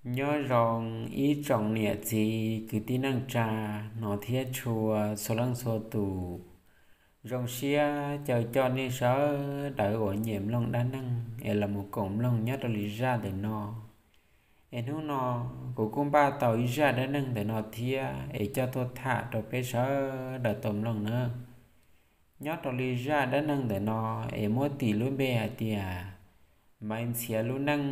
Nyob zoo ib tsoom niam txiv kwv tij neej tsa, hnov thiab tshua txhua leej txhua tus. Zoo siab caw coj nej sawv daws uas nyiam mloog dab neeg es los mus koom mloog nyob rau li zaj ntawm no. Es hnub no kuv kuj npaj tau ib zaj dab neeg ntawm no thiab es coj tuaj tham rau peb sawv daws tau mloog na. Nyob rau li zaj dab neeg ntawm no es muab tis lub npe hais tias Maiv Ntxhiav lub neej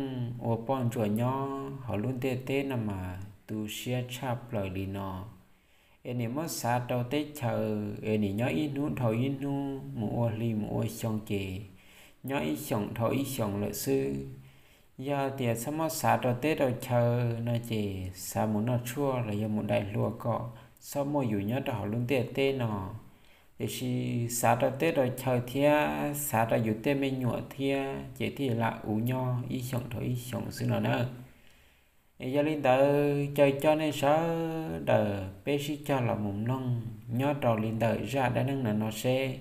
ua poj ntsuam nyob hauv lub ntiaj teb no mas tu siab tshaj plaws li no. Es nim muab xav rau teb chaws es nim nyob ib hnub dhau ib hnub mus ua hli mus ua xyoo ces nyob ib xyoos dhau ib xyoos lawm xwb. Yog tias txhob muab xav rau teb rau chaw no ces xav mus noj tshuaj los yog mus dai hlua kom txhob muaj yus nyob rau hauv lub ntiaj teb no. Tiam sis xav rau teb rau chaw thiab xav rau yus tej me nyuam thiab ces thiaj lam ua nyob ib xyoos dhau ib xyoos xwb no na. Es yog li ntawd caw coj nej sawv daws peb sib cog los mus mloog nyob rau li ntawm zaj dab neeg no no seb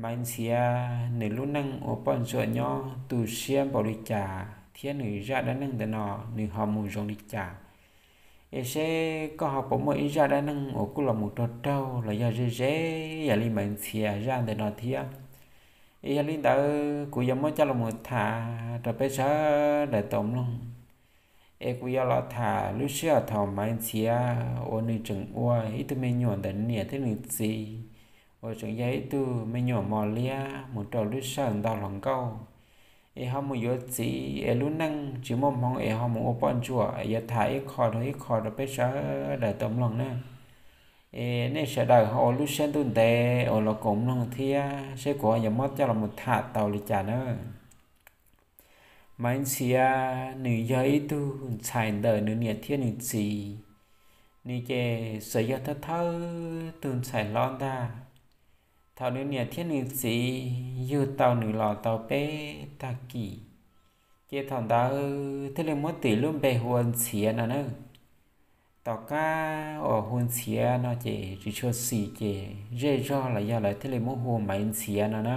Maiv Ntxhiav nws lub neej ua poj ntsuam nyob tu siab npaum li cas thiab nws zaj dab neeg ntawm no nws ho mus zoo li cas. Es seb koj ho puas muaj ib zaj dab neeg uas kuj los mus raug raug los yog ze ze yam li Maiv Ntxhiav zaj ntawm no thiab. Es yog li ntawd kuv yuav muab coj los mus tham rau peb sawv daws tau mloog. Es kuv yuav los tham lub sij hawm thaum Maiv Ntxhiav uas nws tseem ua ib tug me nyuam ntawm niam thiab nws txiv, uas tseem yog ib tug me nyuam mos liab mus rau lub sij hawm ntau hluas nkauj, es ho mus yuav txiv es lub neej tsis muaj hmoov es ho mus ua poj ntsuam. Yuav tham ib qho rau ib qho rau peb sawv daws tau mloog na. Es nej sawv daws ho ua lub siab ntuj ntev uas los koom mloog thiab seb kuv ho yuav muab coj los mus tham tau li cas na. Maiv Ntxhiav nws yog ib tug ntxhais ntawm nws niam thiab nws txiv. Nws ces txawm yog thawj thawj tug ntxhais hlob ntag. Thaum nws niam thiab nws txiv yug tau nws los tau peb tag kis, ces thaum ntawd thiaj li muab tis lub npe hu ua Ntxhiav no na. Tom qab uas hu Ntxhiav no ces tsis tshua xis ces zej zog los yog lawv thiaj li muab hu Maiv Ntxhiav no na.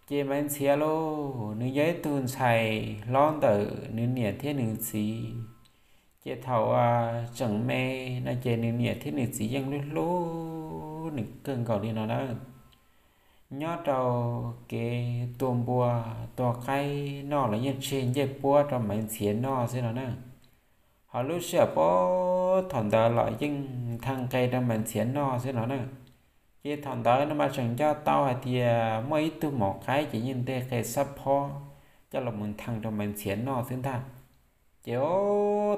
Ces Maiv Ntxhiav lauj, nws yog ib tug ntxhais hlob ntawm nws niam thiab nws txiv. Ces thaum tseem me no ces nws niam thiab nws txiv yeej hlub hlub nws kawg nkaus li no na. Nyob rau kev tua npua tua qaib noj los yeej tseg ncej puab rau Maiv Ntxhiav noj xwb no na. Ho lub sij hawm puag thaum ntawd los yeej nthe nqe rau Maiv Ntxhiav noj xwb no na. Ces thaum ntawd no mas tseem nco tau hais tias muaj ib tug maum qaib ces yeej nthe qe xab phob coj los mus nthe rau Maiv Ntxhiav noj xwb ntag. Ces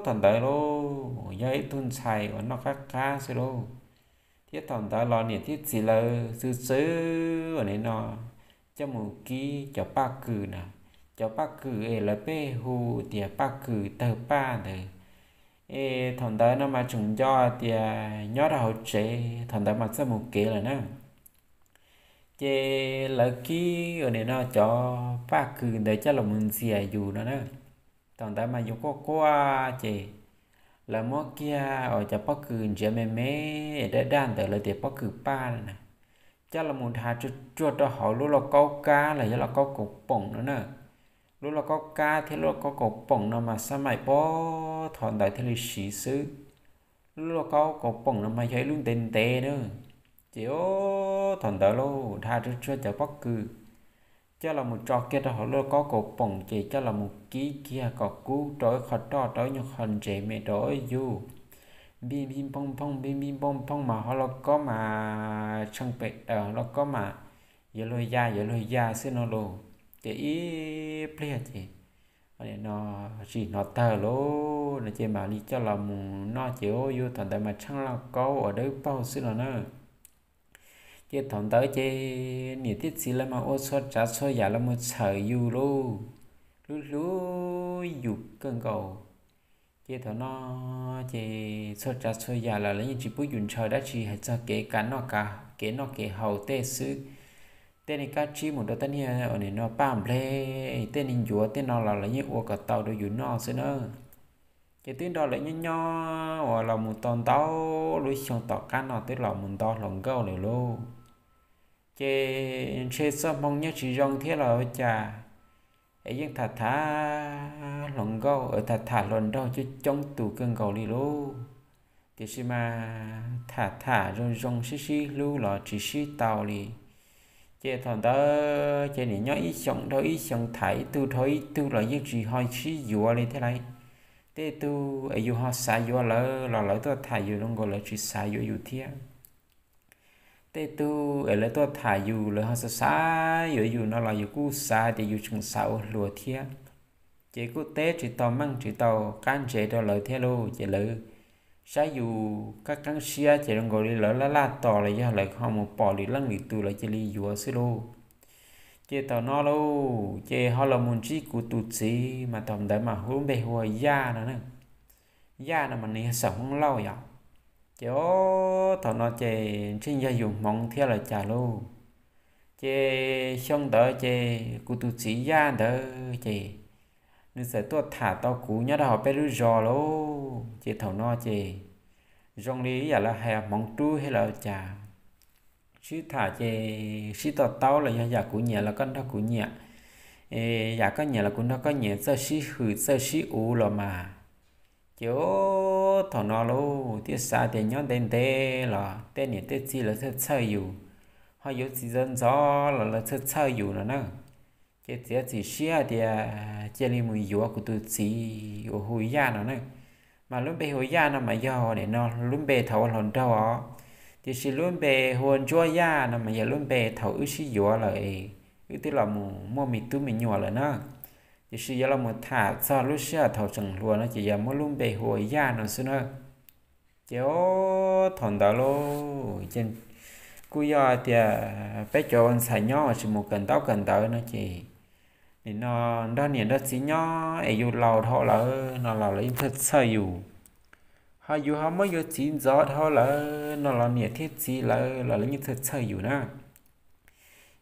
thaum ntawd lauj, yog ib tug ntxhais uas noj qab qab xwb lauj. Thiab thaum ntawd los niam thiab txiv lawv txwv txwv uas nim no coj mus kib cov paj kws na, cov paj kws es lawv pheej hu tias paj kws tawg paj ntawd. Es thaum ntawd no mas tseem nco tias nyob rau hauv tsev thaum ntawd mas txawj mus kev lawm na. Ces lawv kib uas nim no cov paj kws ntawd coj los mus ntxias yus no na. Thaum ntawd mas yus quaj quaj ces lawv muab kiag uas cov pob kws ntsiav me me daj daj ntawd lawv tias pob kws paj na, coj los mus dha tsuag tsuag rau hauv lub lauj kaub kab los yog lauj kaub kaus poom no na. Lub lauj kaub kab thiab lub lauj kaub kaus poom no mas xab maim puag thaum ntawd thiaj li siv xwb. Lub lauj kaub kaus poom no mas yog ib lub ntev ntev na. Ces thaum ntawd lauj, dha tsuag tsuag cov pob kws coj los mus tso kiag rau hauv lub lauj kaub kaus poom ces coj los mus kib kiag kom kub rau ib qho roj rau ib nyuag qho ntsev me rau ib yug. Npij npij nphooj nphooj npij npij nphooj nphooj mas hauv lauj kaub mas tshee pem daws, hauv lauj kaub mas yuav luag ya yuav luag ya xwb no lauj. Ces ib pliag ces no tsis hnov tawg lauj no ces mam li coj los mus noj ces ua yus thaum ntawd mas tsheej lauj kaub uas dawb paug xwb no na. Ces thaum ntawd ces niam thiab txiv lawv mas ua txhua tsav txhua yam los mus txhawm yus lauj, hlub hlub yus kawg nkaus. Ces thaum no ces txhua tsav txhua yam los lawv yeej tsis pub yus ntshaw dab tsi hais txog kev ka noj ka, kev noj kev haus tej xwb. Tej niag kab tsib mus rau tej niag uas nim no paj nplej, tej niag ncuav tej no los lawv yeej ua kom tau rau yus noj xwb na. Ces twb nrog lawv nyob nyob uas los mus tau ntau lub xyoo tom qab no twb los mus nto hluas nkauj lawm lauj. Ces ntshe txoj hmoo nyob tsis zoo thiab los ua cas, es yeej tham tham hluas nkauj, tham tham hluas nraug coob coob tus kawg nkaus li lauj. Tiam sis mas tham tham zoo zoo sib sib hlub los tsis sib tau li. Ces thaum ntawd ces nim nyob ib xyoos dhau ib xyoos, tham ib tug dhau ib tug los yeej tsis ho sib yuav li thiab lauj. Tej tug es yus ho xav yuav lawv los lawv tuaj tham yus zoo nkaus lawv tsis xav yuav yus thiab. Tej tug es lawv tuaj tham yus lawv ho xav xav yuav yus no los yus kuj xav tias yus tseem xav ua hluas thiab. Ces kuj teb tsis tau meej tsis tau qab ntsev rau lawv thiab lauj. Ces lawv saib yus qab qeeb siab ces zoo nkaus li lawv laj laj tos los yog lawv ho mus pom lwm leej lwm tus lawv cia li yuav xwb lauj. Ces thaum no lauj ces ho los mus ntsib kuv tus txiv mas thaum ntawd mas hu lub npe hu ua Yaj no na. Yaj no mas nws yog xeem Hmoob Lauj yom. Ces o, thaum no ces ntshe yog yus hmoov thiab los cas lauj. Ces xyoo ntawd ces kuv tus txiv Yaj ntawd ces nws txawm tuaj tham tau kuv nyob rau hauv peb lub zos lauj. Ces thaum no ces zoo li ib yam lawv hais hmoov rub thiab los cas, sib tham ces sib to taub los yog yam kuv nyiam los koj nrog kuv nyiam, yam koj nyiam los kuv nrog koj nyiam, txawj sib hwm txawj sib uv los mas. Ces o, thaum no lauj thiaj xav tias nyob ntev ntev los tej niam tej txiv lawv txhawj txhawj yus, ho yuav txiv ntxov ntxov los lawv txhawj txhawj yus no na. Ces txiav txim siab tias cia li mus yuav kuv tus txiv uas hu Yaj no na. Mas lub npe hu Yaj no mas yog nim no lub npe thaum ua hluas nraug os, tiam sis lub npe hu ua Ntsuab Yaj no mas yog lub npe thaum wb sib yuav lawm, wb twb los mus muaj me tub me nyuam lawm na. Tiam sis yuav los mus tham txog lub sij hawm thaum tseem hluas no ces yog muab lub npe hu ua Yaj no xwb na. Ces o, thaum ntawd lauj ces kuj yog tias peb cov ua ntxhais nyob uas tsis mus kawm ntaub kawm ntawv no ces nim no nrog niam nrog txiv nyob es yus laus dhau lawm no los lawv yeej txhawj txhawj yus. Ho yus ho muab yus txiv ntxov dhau lawm no los niam thiab txiv lawv los lawv yeej txhawj txhawj yus na.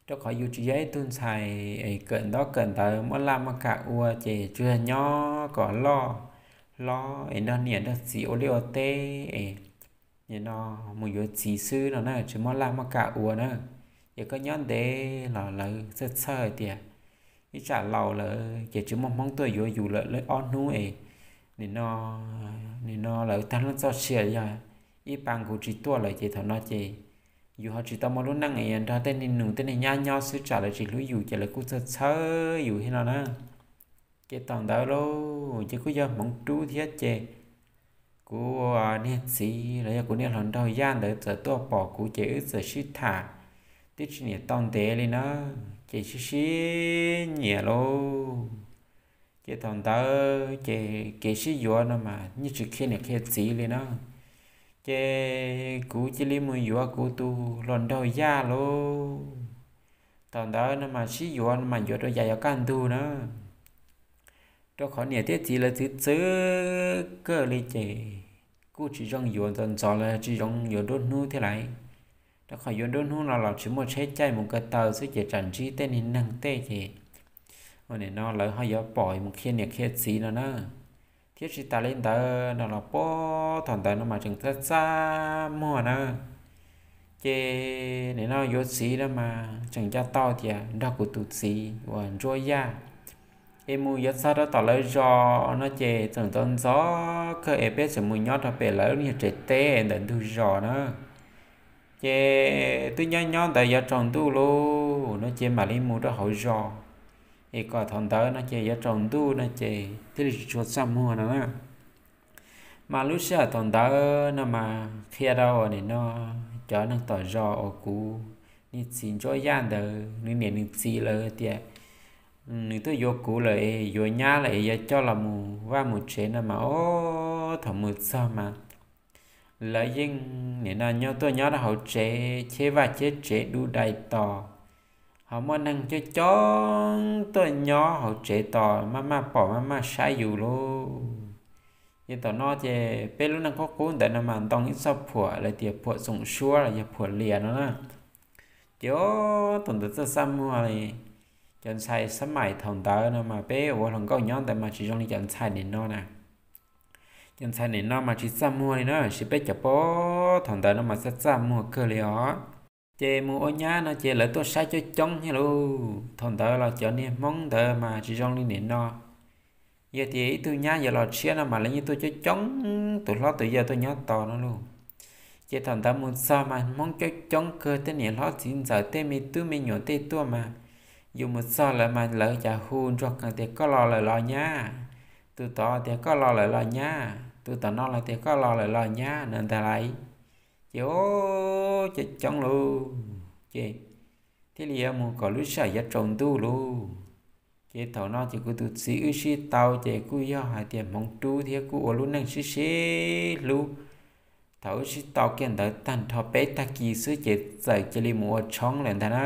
Rau qhov yus tsis yog ib tug ntxhais kawm ntaub kawm ntawv muaj laj muaj kam ua ces tsuas yog nyob kom loj hlob es nrog niam nrog txiv ua liaj ua teb es nim no mus yuav txiv xwb no na, tsis muaj laj muaj kam ua na. Ces koj nyob ntev los lawv txhawj txhawj tias ib tsam laus lawm ces tsis muaj hmoob tuaj yuav yus lawm, lawv ob hnub es nim no, nim no lawv tag leej txoj sia yog ib pa nkaus tsis tuaj lawm ces thaum no ces yus ho tsis tau muaj lub neej es nrog tej niag nus tej niag nyab nyob xwb tsam lawv tsis hlub yus ces lawv kuj txhawj txhawj yus thiab no na. Ces thaum ntawd lauj ces kuj yog hmoov rub thiab ces kuv niag txiv los yog kuv niag hluas nraug Yaj ntawd txawm tuaj pom kuv ces wb txawm sib tham, twb tsis nyiam tau ntev li na, ces sib sib nyiam lauj. Ces thaum ntawd ces kev sib yuav no mas yeej tsis qhia niam qhia txiv li na. Ces kuv cia li mus yuav kuv tus hluas nraug Yaj lauj. Thaum ntawd no mas sib yuav no mas yuav rau yav yuav kaj ntug na, rau qhov niam thiab txiv lawv txwv txwv kawg li ces kuj tsis zoo yuav ntxov ntxov los tsis zoo yuav nruab hnub thiab lauj. Rau qhov yuav nruab hnub no los tsis muaj tsheb caij, mus ko taw xwb ces tsam ntsib tej niag neeg tej ces ua nim no lawv ho yuav pom mus qhia niam qhia txiv no na. Thiab tsis tas li ntawd no los puag thaum ntawd no mas tseem txaj txaj muag na. Ces nim no yuav txiv no mas tseem nco tau tias nrog kuv tus txiv uas Ntsuab Yaj es mus yuav txog rau tom lawv zos no ces txawm ntxov ntxov kawg es peb txawm mus nyob rau pem lawv lub niag tsev teb ntawm ntug zos na. Ces twb nyob nyob ntawd yuav tsaus ntuj lauj no ces mam li mus rau hauv zos, es kom thaum ntawd no ces yuav tsaus ntuj no ces thiaj li tsis tshua txaj muag no na. Mas lub sij hawm thaum ntawd no mas qhia rau nim no cov neeg tom zos uas kuv niag txiv Ntsuab Yaj ntawd nws niam nws txiv lawv tias nws tuaj yuav kuv lawm es yuav nyab lawm es yuav coj los mus vaj mus tsev no mas ob thaum mus txog mas lawv yeej nim no nyob tuaj nyob rau hauv tsev cheb vaj cheb tsev dub dai tos, ho muaj neeg coob coob tuaj nyob hauv tsev tos maj maj pom maj maj saib yus lauj. Ces thaum no ces peb lub neej qub qub ntawd no mas ntoo ib txoj phuam lawv tias phuam txoom suab los yog phuam lias no na. Ces ob thaum ntawd txaj txaj muag li. Cov ntxhais xab maim thaum ntawd no mas peb ua hluas nkauj nyob ntawd mas tsis zoo li cov ntxhais nim no na. Cov ntxhais nim no mas tsis txaj muag li na, tiam sis peb cov puag thaum ntawd no mas txaj txaj muag kawg li os. Ces mus ua nyab no ces lawv tuaj saib coob coob thiab lauj. Thaum ntawd los cov niag Hmoob ntawd mas tsis zoo li nim no. Yog tias ib tug nyab yuav los tshiab no mas lawv yeej tuaj coob coob, tus hlob tus yau tuaj nyob tos no lauj. Ces thaum ntawd mus txog mas Hmoob coob coob kawg, tej niam hlob txiv ntxawm tej me tub me nyuam tej tuaj mas, yus mus txog lawv mas lawv cas hu nrog qees tias koj los lawm los nyab, tus tod tias koj los lawm los nyab, tus tom no los tias koj los lawm los nyab no ntag lauj. Ces o, coob coob lauj, ces thiaj li yuav mus kom lub sij hawm yuav tsaus ntuj lauj. Ces thaum no ces kuv tus txiv wb sib tau ces kuj yog hais tias hmoov rub thiab kuj ua lub neej sib sib hlub. Thaum wb sib tau kiag ntawd tag nrho peb tag kis xwb ces txawm cia li mus ua tshoob lawm ntag na.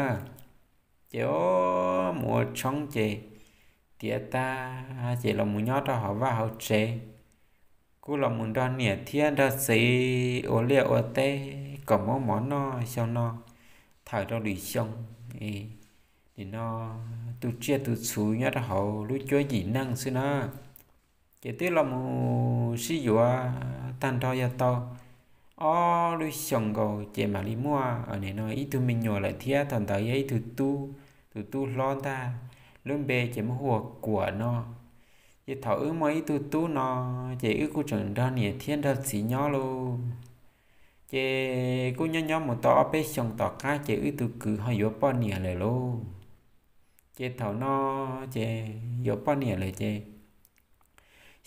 Ces o, mus ua tshoob ces tiav tag ces los mus nyob rau hauv vaj hauv tsev. Kuj los mus nrog niam thiab nrog txiv ua liaj ua teb kom muab mov noj xyoo no thawm rau lwm xyoo. Nim no tu tsiaj tu txhu nyob rau hauv lub cuab yim neej xwb na. Ces twb los mus sib yuav tag nrho yog tau ob lub xyoos nkaus ces mam li muaj nim no ib tug me nyuam lawm thiab. Thaum ntawd yog ib tug tub, tus tub hlob ntag, lub npe ces muab hu ua Kuam no. Ces thaum wb muaj ib tug tub no ces wb kuj tseem nrog niam thiab nrog txiv nyob lauj. Ces kuj nyob nyob mus tau ob peb xyoos tom qab ces wb tus kwv ho yuav poj niam lawm lauj. Ces thaum no ces yuav poj niam lawm ces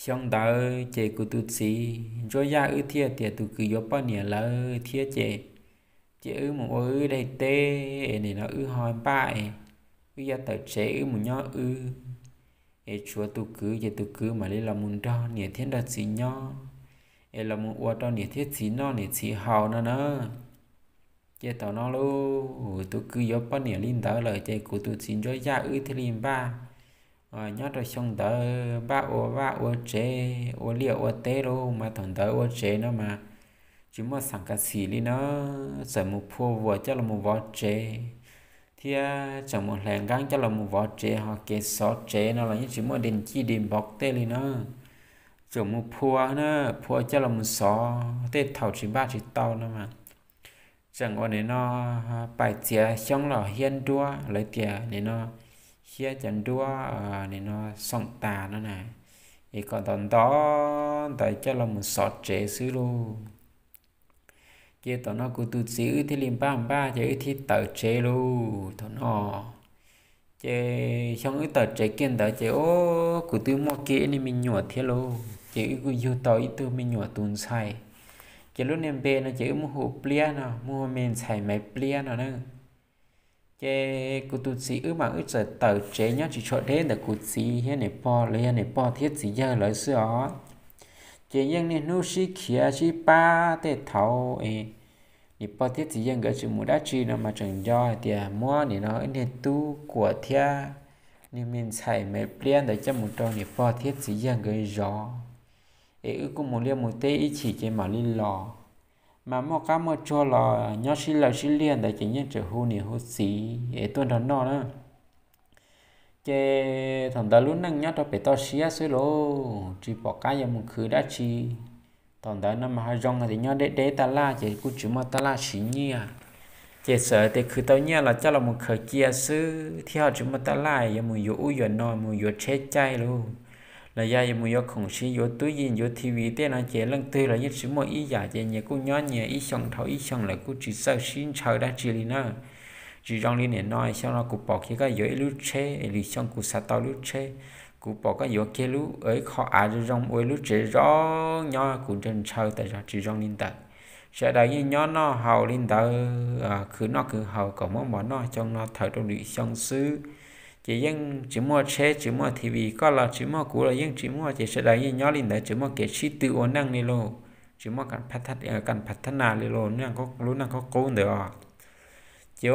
xyoo ntawd ces kuv tus txiv ntsuab yaj wb thiaj tias tus kwv yuav poj niam lawm thiab ces, ces wb mus ua wb daim teb es nim no wb ho npaj es wb yuav tawm tsev wb mus nyob wb, es tshuav tus kwv ces tus kwv mam li los mus nrog niam thiab nrog txiv nyob, es los mus ua rau niam thiab txiv noj niam txiv haus no na. Ces thaum no lauj, tus kwv yuav poj niam li ntawd lawm ces kuv tus txiv ntsuab yaj wb thiaj li npaj nyob rau xyoo ntawd npaj ua vaj ua tsev ua liaj ua teb lauj. Mas thaum ntawd ua tsev no mas tsis muaj xas kas xim li na, txawm mus phua vuas coj los mus vov tsev thiab tseem mus hlais nqeeb coj los mus vov tsev, ho kev xov tsev no los yeej tsis muaj di ncij di npov tej li na. Tseem mus phua na, phua coj los mus xov tej thaum tsis npaj tsis tau no mas tseem ua nim no pais txiav xyoob los hiab nruab, lawv tias nim no hiab cov nruab nim no xoom tas no na, es kom ntov ntov ntawd coj los mus xov tsev xwb lauj. Ces thaum no kuv tus txiv wb thiaj li npaj npaj ces wb thiaj tawm tsev lauj thaum no. Ces xyoo wb tawm tsev kiag ntawd ces o, kuv twb muaj kiag ib niag me nyuam thiab lauj, ces wb kuj yug tau ib tug me nyuam tus ntxhais. Ces lub niag npe no ces wb muab hu Pliab no, muab hu me ntxhais Maiv Pliab no na. Ces kuv tus txiv wb mas wb txawm tawm tsev nyob tsis tshua deb ntawm kuv txiv thiab niam pog, los yog niam pog thiab txiv yawg lawv xwb os. Ces yeej niaj hnub sib khiav sib pab tej thaum es niam pog thiab txiv yawg nkawd tsis mus dab tsi no mas tseem nco hais tias muab nim no wb niag tub Kuam thiab niag me ntxhais Maiv Pliab ntawd coj mus rau niam pog thiab txiv yawg nkawd zov, es wb kuj mus liaj mus teb ib chim ces mam li los. Mas muaj qab muaj tsuag los nyob sib law sib liag ntawd ces yeej tseem hu niam hu txiv es tuaj nrog noj na. Ces thaum ntawd lub neej nyob rau pem toj siab xwb lauj, tsis pom qab yuav mus khwv dab tsi. Thaum ntawd no mas ho zoo hais tias nyob deb deb taj laj ces kuj tsis muaj taj laj siv nyiaj. Ces txawm tias khwv tau nyiaj los coj los mus khaws cia xwb thiab ho tsis muaj taj laj yuav mus yuav ub yuav no, mus yuav tsheb caij lauj, los yog yuav mus yuav khoom siv, yuav tub yij, yuav T V tej no ces leej twg los yeej tsis muaj ib yam ces nyias kuj nyob nyias ib xyoos dhau ib xyoos lawm kuj tsis txawj sib ntshaw dab tsi li na. Tsis zoo li nim no, xyoo no kuv pom kiag koj yuav ib lub tsheb, lwm xyoo kuv xav tau lub tsheb, kuv pom koj yuav kiag lub ib qho av zoo zoo ua ib lub tsev zoo nyob, kuv ntshaw ntshaw tas zog. Tsis zoo li ntawd, sawv daws yeej nyob noj haus li ntawd, khwv noj khwv haus kom muab mov noj xyoo no thawm rau lwm xyoo xwb. Ces yeej tsis muaj tsheb tsis muaj T V, koj los tsis muaj kuv los yeej tsis muaj, ces sawv daws yeej nyob li ntawd tsis muaj kev sib tw ua neej li lauj, tsis muaj kam phav thab nas li lauj, lub neej qub qub ntawd os. Ces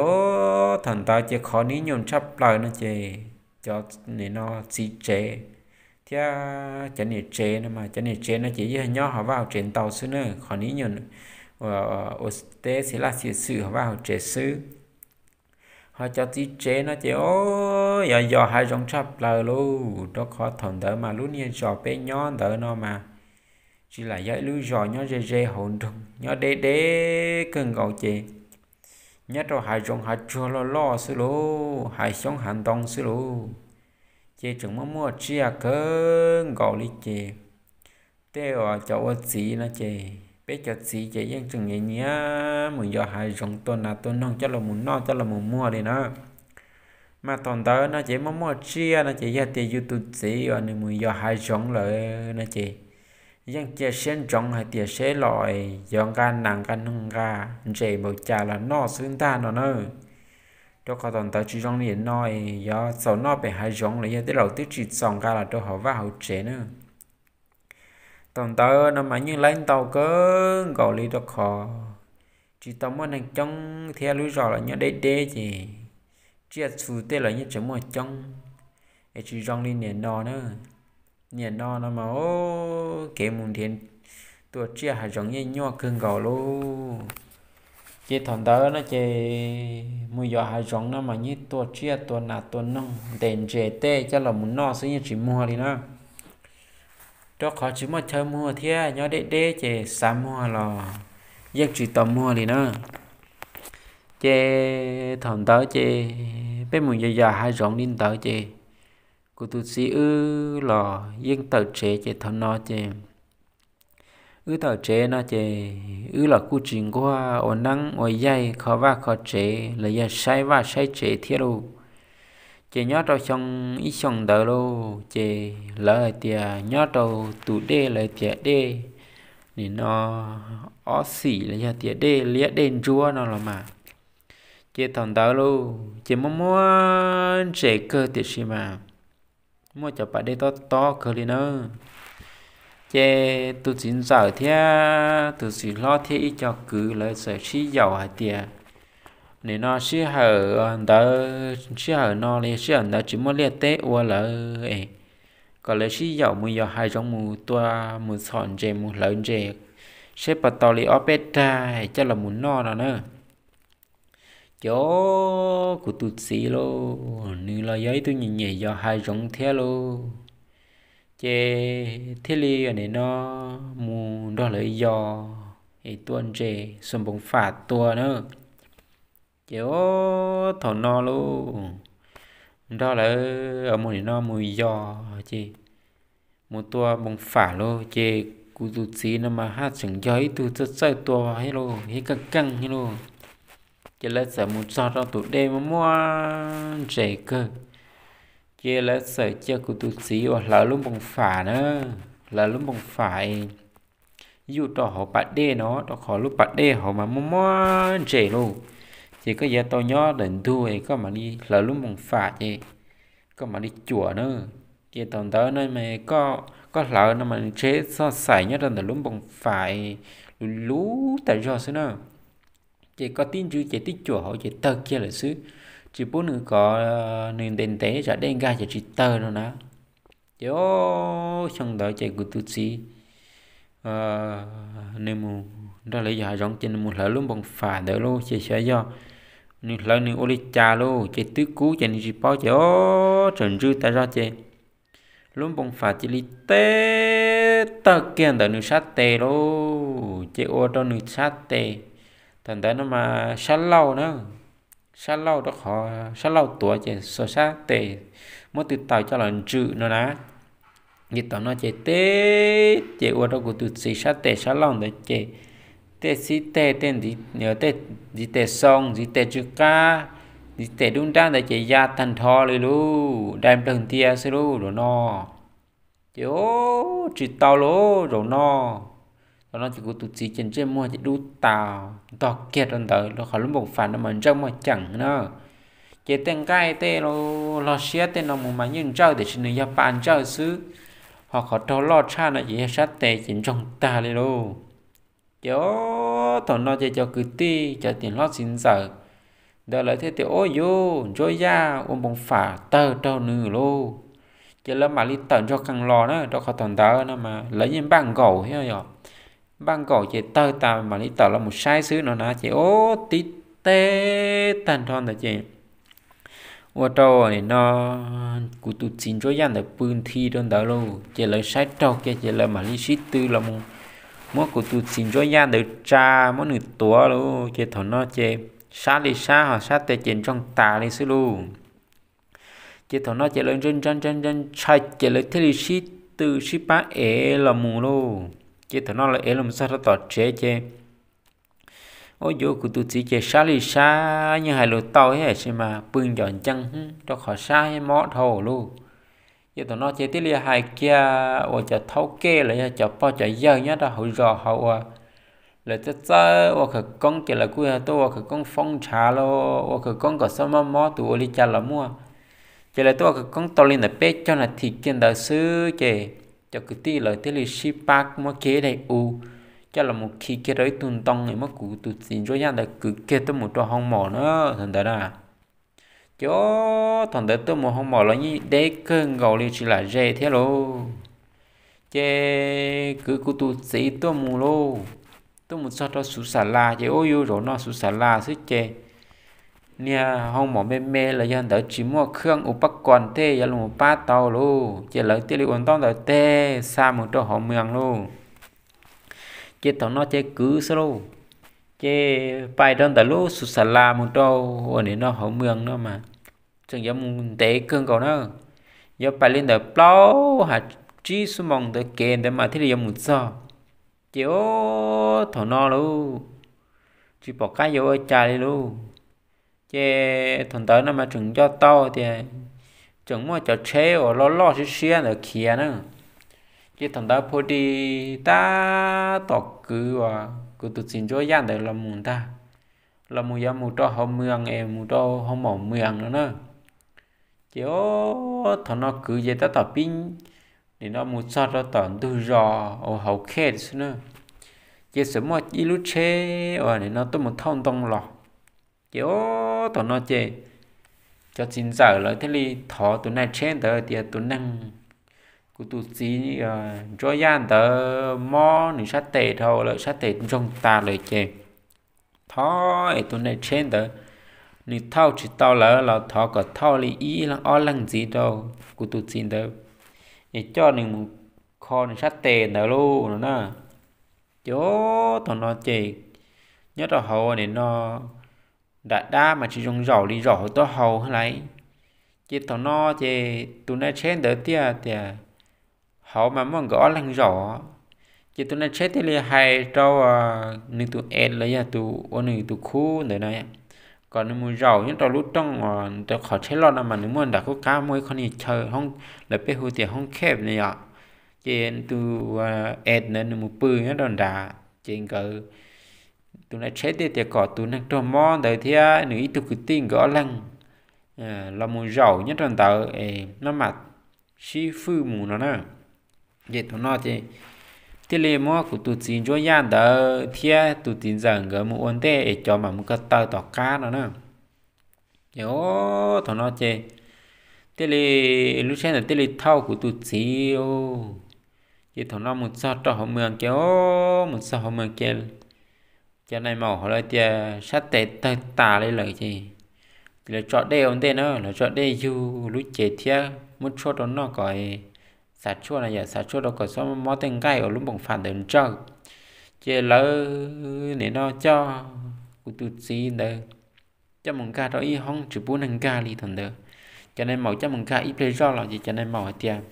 thaum ntawd ces qhov nib nyuam tshaj plaws no ces cov nim no txiv tsev thiab cov niam tsev no mas cov niam tsev no ces yeej nyob hauv vaj hauv tsev ntau xwb na, qhov nib nyuam ua teb xis laj xis xwm hauv vaj hauv tsev xwb. Ho cov txiv tsev no ces o, yog yos hav zoov tshaj plaws lauj, rau qhov thaum ntawd mas lub niag zos peb nyob ntawd no mas tsis lam yog ib lub zos, nyob ze ze hauv nroog, nyob deb deb kawg nkaus ces nyob rau hav zoov hav tsuag loj loj xwb lauj, hav xyoob hav ntoo xwb lauj. Ces tseem muaj muaj tsiaj kawg nkaus li ces tej uas cov ua txiv no ces peb cov txiv ces yeej tseem nyiam nyiam mus yos hav zoov tua nas tua noog coj los mus noj coj los mus muag li na. Mas thaum ntawd no ces muaj muaj tsiaj no ces yog tias yus tus txiv uas nws mus yos hav zoov lawm no ces yeej cia siab ntsoov hais tias seb los yuav nqa nas nqa noog nqa ntses npaum cas los noj xwb ntag no na. Rau qhov thaum ntawd tsis zoo li no, yog txaus noj pem hav zoov los yog tej laus twb tsis txaus nqa los rau hauv vaj hauv tsev na. Thaum ntawd no mas yeej laib ntau kawg nkaus li rau qhov tsis tau muaj neeg coob thiab lub zos los nyob deb deb ces tsiaj txhu tej los yeej tseem muaj coob, es tsis zoo li nim no na. Nim no no mas kev mus nrhiav tua tsiaj hav zoov yeej nyuaj kawg nkaus lauj. Ces thaum ntawd no ces mus yos hav zoov no mas yeej tua tsiaj tua nas tua noog ntes ntses tej coj los mus noj xwb yeej tsis muag li na. Rau qhov tsis muaj chaw muag thiab nyob deb deb ces xav muag los yeej tsis tau muag li na. Ces thaum ntawd ces peb mus yos yos hav zoov li ntawd ces kuv tus txiv wb los yeej tawm tsev ces thaum no ces wb tawm tsev no ces wb los kuj tsis nquag ua neeb ua yaig kho vaj kho tsev los yog saib vaj saib tsev thiab lauj. Ces nyob rau xyoo ib xyoo ntawd lauj ces lawv hais tias nyob rau tus dej lawv tias dej nim no ob xim los yog tias dej liab dej ntsuab no los mas. Ces thaum ntawd lauj ces muaj muaj ntses kawg tiam sis mas muaj cov pas dej tob tob kawg li na. Ces tus txiv ntxawm thiab tus txiv hlob thiab ib co kwv lawv txawm sib yaum hais tias nim no sij hawm ntawd sij hawm no los yog sij hawm ntawd tsis muaj liaj teb ua lawm es kom lawv sib yaum mus yos hav zoov mus tua mus txhom ntses mus hlawv ntses seb puas tau li ob peb rag coj los mus noj no na. Ces kuv tus txiv lauj nws los yog ib tug nyiam nyiam yos hav zoov thiab lauj. Ces thiaj li nim no mus nrog lawv yos es tua ntses xuas npoos fam tua na. Ces thaum no lauj nrog lawv mus nim no mus yos ces mus tua npoos fam lauj ces kuv tus txiv no mas haj tseem yog ib tug txawj txawj tua thiab lauj, ib keej keej thiab lauj. Ces lawv txawm mus txog rau tus dej muaj muaj ntses kawg, ces lawv txawm cia kuv tus txiv uas hlawv lub npoos fam na, hlawv lub npoos fam yuj rau hauv pas dej no, rau qhov lub pas dej hauv mas muaj muaj ntses lauj. Ces koj yuav tau nyob ntawm ntug es koj mam li hlawv lub npoos fam ces koj mam li cuam na. Ces thaum ntawd no mas koj hlawv no mas nws tseg txoj xaim nyob rau ntawm lub npoos fam luv luv tas zog xwb na. Ces koj tib ntsws ces tib cuam hauv ces tawg kiag lawm xwb, tsis pub nws kom nws ntev ntev tsam dej nkag ces tsis tawg no na. Ces xyoo ntawd ces kuv tus txiv nws mus nrog lawv yos hav zoov ces nws mus hlawv lub npoos fam ntawd lauj, ces xyov yog nws hlawv nws ua li cas lauj, ces twb kub ces nws tsis paub ces o tseem ntsws tas zog ces lub npoos fam cia li teb tawg kiag ntawm nws sab tes lauj, ces ua rau nws sab tes, thaum ntawd no mas sab laug na, sab laug rau qhov sab laug tuav ces xuas sab tes muab tw taws coj los ntsws no na. Ces thaum no ces teb ces ua rau kuv tus txiv sab tes sab laug ntawd ces tej xib teg tej ntxiv tes xoo ntxiv tes tsw qab ntxiv tes dub nrab ntawd ces ya tag nrho li lauj, dai nplawg ntia xwb lauj zaum no. Ces tsis tau lauj zaum no. Thaum no ces kuv tus txiv ces ntsej muag ces dub tas ntog kiag rau ntawd rau qhov lub npoos fam no mas ntsawj muaj ceem na. Ces tej nqaij tej log siab tej no mus mas yeej ntsawj tiam sis nws yog pa ntsawj xwb, ho qhov raug loj tshaj no ces yog sab tes ces ntsoog tag li lauj. Ces thaum no ces cov kwv tij cov tij hlob txiv ntxawm ntawd lawv thiaj tias, Ub yuv, Ntsuab Yaj ua npoos fam tawg raug nws lauj. Ces lawv mam li tawm ntog qees los na, rau qhov thaum ntawd no mas lawv yeej npaj nkaus thiab yom. Npaj nkaus ces tawg tas mam li tawm los mus saib xwb no na. Ces ub tib teg tag nrho ntawd ces ua rau no kuv tus txiv Ntsuab Yaj ntawd pw nthi rau ntawd lauj. Ces lawv saib raug kiag ces lawv mam li sib tw los mus muab kuv tus txiv Ntsuab Yaj ntawd tsa, muab nws tuav lauj. Ces thaum no ces sab li sab ho sab tes ces ntsoog tas li xwb lauj. Ces thaum no ces lawv ntshai ntshai ntshai ntshai ces lawv thiaj li sib tw sib pab ev los mus lauj. Ces thaum no lawv ev los txog rau tom tsev ces, ua yuav kuv tus txiv ces sab li sab yeej hais lus tau thiab sis mas pw ncom ncees rau qhov sab mob dhau lauj. Ces thaum no ces thiaj li hais kiag uas cov thaub kej los yog cov pog cov yawg nyob rau hauv zos hauv uas lawv txawj txawj ua khawv koob ces lawv kuj yog tuaj ua khawv koob foob ntshav los ua khawv koob kom xob mob mob tus ua li cas los muaj. Ces lawv tuaj ua khawv koob tau li ntawm peb caug nas this kiag ntawd xwb ces cov kwv tij lawv thiaj li sib pab muab kiag ib daim u coj los mus khi kiag rau ib tug ntoo es muab kuv tus txiv Ntsuab Yaj ntawd kwv kiag tuaj mus rau hoo maum na. Thaum ntawd na, ces thaum ntawd tuaj mus hoo maum los yeej deb kawg nkaus li tsis lam ze thiab lauj. Ces kwv kuv tus txiv tuaj mus lauj, tuaj mus txog rau xuv xas las ces ua yuav zaum no xuv xas las xwb ces niag hoo maum me me los yog ntawd tsis muaj khwj u pab kos tej yuav los pab tau lauj. Ces lawv thiaj li ua ntaub ntawv teg xa mus rau hauv moos lauj. Ces thaum no ces kwv xwb lauj, ces pais rau ntawm lub xuv xas las mus rau uas nim no hauv moos no mas tseem yuav mus ntev kawg nkaus na. Yuav pais li ntawm plaub ha tsib xuab moos ntawd kev ntawd mas thiaj li yuav mus txog. Ces thaum no lauj, tsis pom qab yuav ua cas li lauj. Ces thaum ntawd no mas tseem nco tau tias tseem muaj cov tsheb uas loj loj siab siab ntawd khiav na. Ces thaum ntawd phu di tab tom kwv uas kuv tus txiv Ntsuab Yaj ntawd los mus ntag, los mus yuav mus rau hauv moos es mus rau hoo maum moos no na. Ces thaum no kwv ces tab tom pib nim no mus txog rau tom ntug zos uas hauv khej xwb na. Ces txawm muaj ib lub tsheb uas nim no tuaj mus thauj ntoo los. Ces thaum no ces cov txiv ntxawm lawv thiaj li thov tus nai tsheb ntawd tias tus neeg, kuv tus txiv Ntsuab Yaj ntawd mob nws sab tes dhau lawm, sab tes ntsoog tas lawm ces thov es tus nai tsheb ntawd nws thauj tsis tau lawm los thov kom thauj li ib leeg ob leeg ntxiv rau kuv tus txiv ntawd es coj nws mus kho nws sab tes ntawd lauj no na. Ces thaum no ces nyob rau hauv nim no nram dab mas tsis zoo zaum li zaum hauv taub hau lawm. Ces thaum no ces tus nai tsheb ntawd thiaj tias hauv mas muaj nkawd ob leeg zaum. Ces tus nai tsheb thiaj li hais rau nws tus ev los yog tus ua nws tus khub ntawd na, kom nws mus zaum nyob rau lub rooj uas rau qhov tsheb loj no mas nws muaj nram qub qab muaj ib qho niag chaw hoob lawv peb hu tias hoob khej no yom. Ces tus ev ntawd nws mus pw nyob rau nrad ces nkawd, tus nai tsheb thiaj tias kom tus neeg raug mob ntawd thiab nws ib tug kwv tij nkawd ob leeg los mus zaum nyob rau ntawd es maj mam sib fwj mus no na. Ces thaum no ces thiaj li muab kuv tus txiv Ntsuab Yaj ntawd thiab tus txiv ntxawm nkawd mus ua ntej es cov mam mus ko taw tom qab no na. Ces thaum no ces thiaj li, lub tsheb ntawd thiaj li thauj kuv tus txiv. Ces thaum no mus txog rau hauv moos ces, mus txog hauv moos ces cov nai maum hauv lawv tias sab tes tawg tas li lawm ces, ces lawv tso dej ua ntej na, lawv tso dej yug lub cev thiab muab tshuaj rau noj kom, xav tshuaj na yom, xav tshuaj rau kom xob mob tej nqaij uas lub npoos fam ntawd ntsawj. Ces lawv nim no coj kuv tus txiv ntawd coj mus nkag rau ib hoob tsis pub neeg nkag li thaum ntawd. Cov nai maum coj mus nkag ib pliag zoj los ces cov nai maum hais tias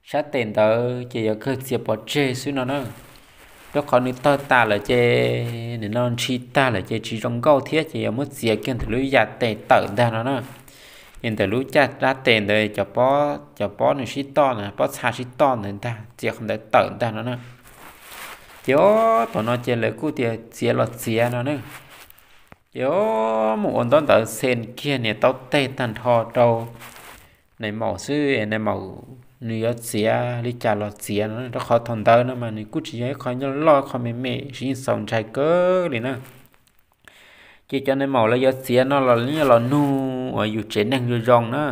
sab tes ntawd ces yuav kawg txiav pov tseg xwb no na. Rau qhov nws tawg tas lawm ces nim no ntshis tag lawm ces tsis zoo nkauj thiab ces yuav muab txiav kiag ntawm lub yam tes tawm ntag no na. Ces ntawm lub caj dab tes ntawd cov pob, cov pob nws sib toj na, pob txha sib toj ntawd ntag, txiav qhov ntawd tawm ntag no na. Ces thaum no ces lawv kuj tias txiav los txiav no na. Ces mus ua ntaub ntawv xen kiag niam taub teg tag nrho rau nai maum xwb, nai maum nws yuav txiav li cas los txiav no, rau qhov thaum ntawd no mas nws kuj tsis yog ib qho nyob loj, qho me me, tsis yeej xaus ntshai kawg li na. Ces cov nai maum lawv yuav txiav no los nyob los nug uas yus tsev neeg zoo zoo na.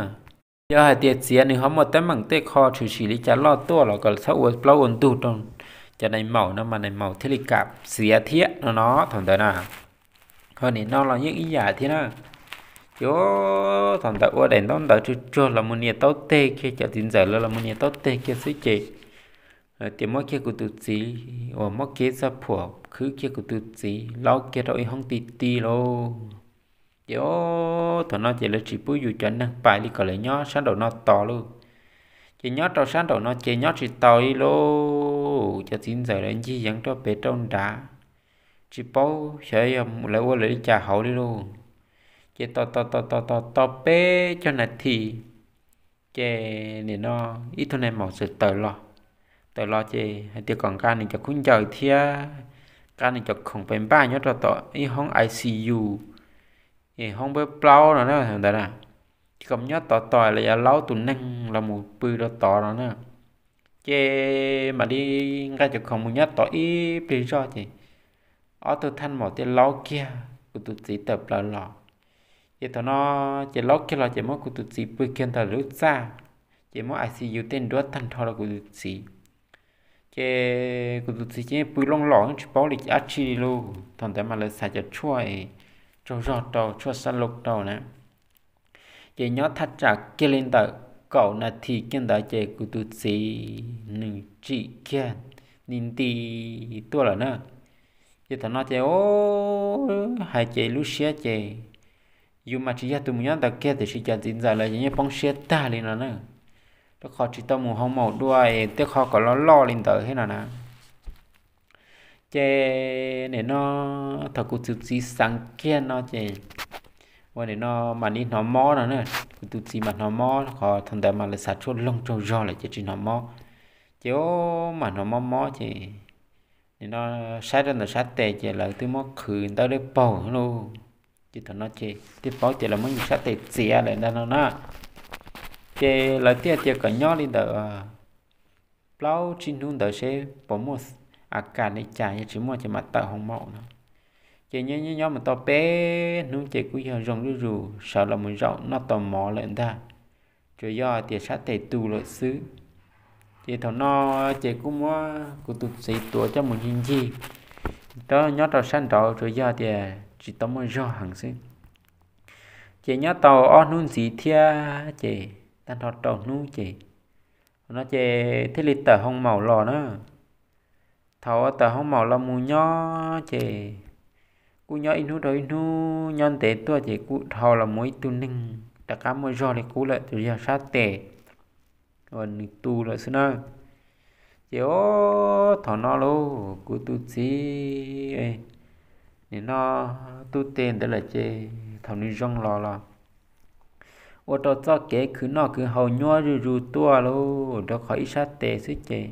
Yog hais tias txiav nws ho muaj teeb meem tej qho tshwm sim li cas loj tuaj los kom txhob ua plaub ua ntug rau cov nai maum no mas nai maum thiaj li kam txiav thiab no no thaum ntawd na. Ho nim no los yeej ib yam thiab na. Ces thaum ntawd ua daim ntaub ntawv tsuag tsuag los mus nias taub teg kiag, cov txiv ntxawm lawv los mus nias taub teg kiag xwb ces Lawv tias muab kiag kuv tus txiv uas muab kev txoj phuam khwb kiag kuv tus txiv laub kiag rau ib hoob ti ti lauj. Ces o, thaum no ces lawv tsis pub yus cov neeg pais li kom lawv nyob sab nraum no tos lauj. Ces nyob rau sab nraum no ces nyob tsis tau li lauj, cov txiv ntxawm lawv ncig yeev rau pem rau nrad, tsis paub xyov lawv ua lawv li cas hauv li lauj. Ces tos tos tos tos tos peb caug nas this, ces nim no ib tug nais maum txawm tawm los. Tawm los ces hais tias kom nqa nws cov khaub ncaws thiab nqa nws cov khoom pes npaj nyob rau tom ib hoob I C U, hoob peb plaub no na ntawd na, kom nyob tod tos lawv yuav laub tus neeg los mus pw rau tod no na. Ces mam li nqa cov khoom mus nyob tod ib pliag zog ces ob tug thaj maum thiaj laub kiag kuv tus txiv tawm plaws los. Ces thaum no ces laub kiag los ces muab kuv tus txiv pw kiag ntawm lub txaj, ces muab I C U tej nruab tag nrho rau kuv tus txiv. Ces kuv tus txiv ces pw looj los tsis paub li dab tsi li lauj. Thaum ntawd mas lawv xav cov tshuaj tsaug zog rau, tshuaj xab loj rau na. Ces nyob thaj tsam kiag li ntawm kaum nas this kiag ntawd ces kuv tus txiv nws tsim kiag nti nti tuaj lawm na. Ces thaum no ces hais ces lub siab ces yus mas tsis yog tus mus nyob ntawd kiag tiam sis cov txiv ntxawm lawv yeej poob siab tag li no na, rau qhov tsis tau mus hoo maum dua es tej qho kom loj loj li ntawd thiab no na. Ces nim no thaum kuv tus txiv xeev kiag no ces ua nim no mam li hnov mob no na. Kuv tus txiv mas hnov mob qhov thaum ntawd mas lawv xav tshuaj loog tsaug zog lawm ces tsis hnov mob. Ces o, mas hnov mob mob ces nim no saib rau ntawm sab tes ces lawv twb muab qhwv ntawv dawb paug lauj. Ces thaum no ces thiaj paub tias lawv muab yus sab tes txiav lawm ntag no na. Ces lawv thiaj tias kom nyob li ntawm plaub tsib hnub ntawd seb puas muaj a kas li cas, yog tsis muaj ces mam tawm hoo maum no. Ces nyob nyob mus tau peb hnub ces kuj yog zoo zuj zus sawv los mus zaum noj tau mov lawm ntag, tsuas yog tias sab tes tu lawm xwb. Ces thaum no ces kuj muab kuv tus txiv tuav coj mus ncig ncig nyob rau sab nraud, tsuas yog tias tsis tau muaj zog heev xwb. Ces nyob tau ob hnub ntxiv thiab ces tag nrho rau hnub ces, no ces thiaj li tawm hoo maum los na. Thaum uas tawm hoo maum los mus nyob ces kuj nyob ib hnub rau ib hnub, nyob ntev tuaj ces kuj dhau los mus ib tug neeg rov qab muaj zog li qub lawm, tsuas yog sab tes uas nws tu lawm xwb na. Ces o, thaum no lauj kuv tus txiv nim no tub teg ntawd lawm ces thaum nws zoo los los ua rau txoj kev khwv noj khwv haus nyuaj zuj zus tuaj lauj, rau qhov ib sab tes xwb ces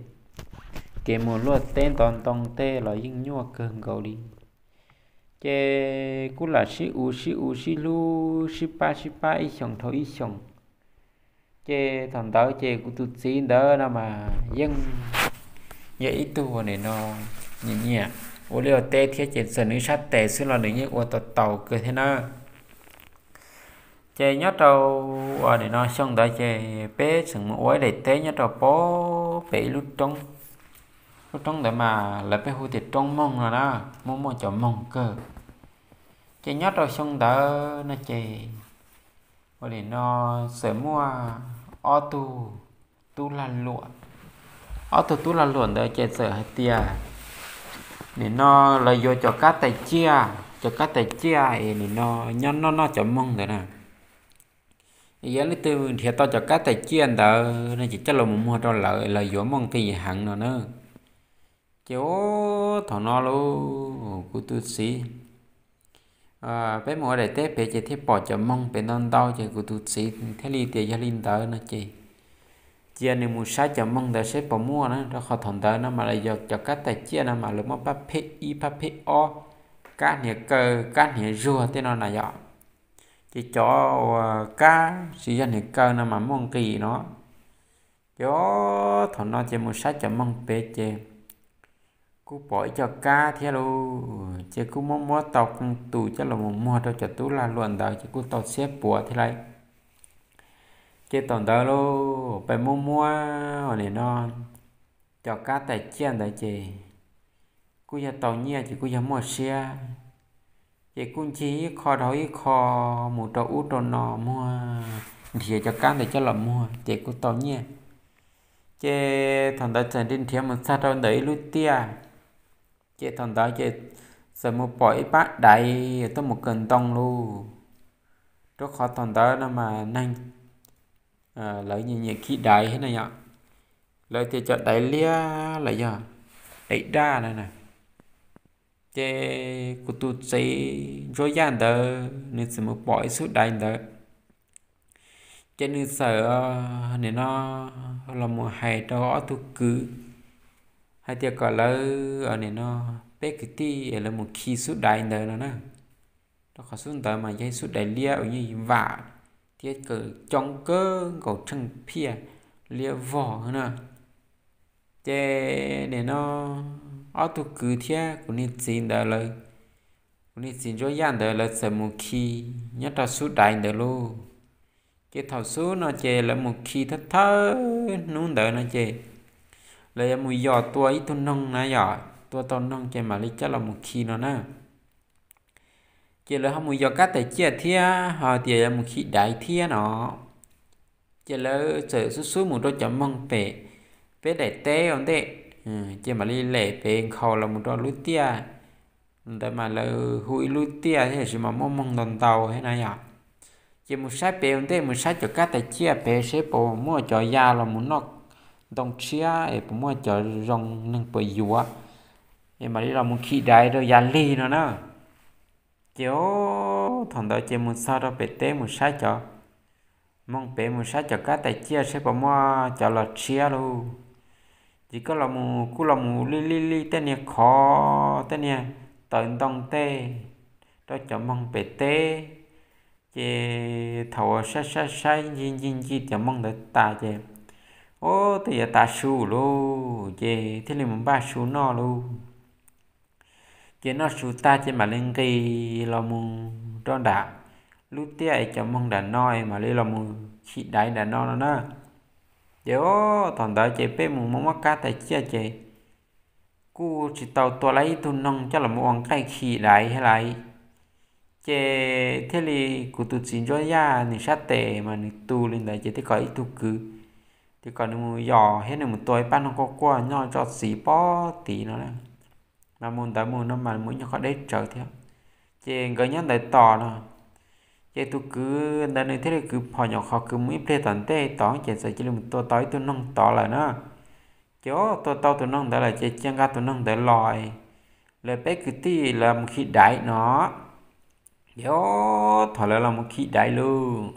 kev mus luaj teb ntov ntoo tej los yeej nyuaj kawg nkaus li. Ces kuj lam sib u sib u sib hlub sib pab sib pab ib xyoos dhau ib xyoos. Ces thaum ntawd ces kuv tus txiv ntawd no mas yeej yog ib tug uas nim no nyiam nyiam ua liaj ua teb thiab ces txawm nws sab tes xwb los nws yeej ua tau tau kawg thiab na. Ces nyob rau uas nim no xyoo ntawd ces peb tseem mus ua ib daim teb nyob rau pem ib lub roob. Lub roob ntawd mas lawv peb hu tias roob moog no na, muaj muaj cov moog kawg. Ces nyob rau xyoo ntawd no ces ua li no txawm muaj ob tug tub lag luam. Ob tug tub lag luam ntawd ces txawm hais tias nim no lawv yuav cov kab tais ciaj, cov kab tais ciaj es nim no nyob noj noj cov moog ntawd na. Yog leej twg nrhiav tau cov kab tais ciaj ntawd no ces coj los mus muag rau lawv, lawv yuav muaj nqis heev no na. Ces thaum no lauj kuv tus txiv, peb mus ua daim teb pem ces thiaj pom cov moog pem ntau ntau ces kuv tus txiv thiaj li tias yog li ntawd no ces cia nws mus saib cov moog ntawd seb puas muaj na, rau qhov thaum ntawd no mas lawv yog cov kab tais ciaj no mas lawv muaj pab phej ib pab phej ob, kab hniav kaw kab hniav zuag tej no na yom. Ces cov uas kab tsis yog hniav kaw no mas muaj nqis no. Ces thaum no ces mus saib cov moog pem ces kuj pom ib co kab thiab lauj, ces kuj muab muab tau qee tus coj los mus muag rau cov tub lag luam ntawd ces kuj tau txhiab puav thiab lauj. Ces thaum ntawd lauj peb muab muab ua li no cov kab tais ciaj ntawd ces kuj yog tau nyiaj ces kuj yog muaj siab. Ces kuj ncig ib qho dhau ib qho mus rau ub rau no muag, nrhiav cov kab ntawd coj los muag ces kuj tau nyiaj. Ces thaum ntawd txawm nrhiav mus txog rau ntawm ib lub tiaj, ces thaum ntawd ces txawm mus pom ib pab daiv tuaj mus kaw ntoo lauj, rau qhov thaum ntawd no mas neeg lawv nyiam nyiam khi daiv thiab na yom, lawv tias cov daiv liab los yog daiv daj na. Ces kuv tus txiv Ntsuab Yaj ntawd nws txawm mus pom ib xub daiv ntawd, ces nws txawm nim no los mus hais rau ob tug kwv hais tias kom lawv nim no peb kwv tij lawv mus khi xub daiv ntawd no na, rau qhov xub ntawd mas yog ib xub daiv liab uas yeej vam thiab kawm coob kawg nkaus tsheej phiaj liab vog na. Ces nim no ob tug kwv thiab kuv niag txiv ntawd lawv, kuv niag txiv Ntsuab Yaj ntawd lawv txawm mus khi nyob rau xub daiv ntawd lauj. Ces thaum xub no ces lawv mus khi thawj thawj hnub ntawd no ces lawv yuav mus yos tua ib tug noog na yom, tua tau noog ces mam li coj los mus khi no na. Ces lawv ho mus yos kab tais ciaj thiab ho tias yuav mus khi daiv thiab no. Ces lawv txawm xub xub mus rau cov moog pem peb daim teb ua ntej, ces mam li lem pem nkhaus los mus rau lub tiaj ntawd mas lawv hu ib lub tiaj thiab tiam sis mas muaj moog ntau ntau thiab na yom. Ces mus saib pem ua ntej, mus saib cov kab tais ciaj pem seb puas muaj cov ya los mus noj ntoo tshiab es puas muaj cov zoo neeg puas yuav, es mam li los mus khi daiv rau ya lig no na. Ces thaum ntawd ces mus txog rau pem teb mus saib cov moog pem mus saib cov kab tais ciaj seb puas muaj cov los tshiab lauj. Ces koj los mus kuj los mus li li li tej niag khov tej niag taws ntoo tej rau cov moog pem teb. Ces thaum uas saib saib saib ncig ncig ncig cov moog ntawd tas ces, ub, twb yuav tav su lauj, ces thiaj li mus npaj su noj lauj. Ces noj su tag ces mam li nqis los mus rau nram lub tiaj es cov moog nram no es mam li los mus khi daiv nram no no na. Ces thaum ntawd ces peb mus muab muab kab tais ciaj ces kuj tsis tau tua tau ib tug noog coj los mus ua nqaij khi daiv thiab lauj. Ces thiaj li kuv tus txiv Ntsuab Yaj nws sab tes mas nws tu li ntawd ces thiaj kom ib tug kwv, thiaj kom nws mus yos thiab nws mus tua ib pab noog quaj quaj nyob tso txiv pob tid no na. Mas mus ntawd mus no mas mus ib nyuag qhov deb tsawv thiab. Ces nkawd nyob ntawd tos no, ces tus kwv ntawd nws thiaj li kwv phom nyuam qhuav kwv mus ib pliag tom ntej tod ces txawm cia li mus tua tau ib tug noog tod lawm na. Ces tua tau tus noog ntawd lawm ces cia nqa tus noog ntawd los, lawv peb kwv tij lawv mus khi daiv no. Ces thaum lawv los mus khi daiv lauj,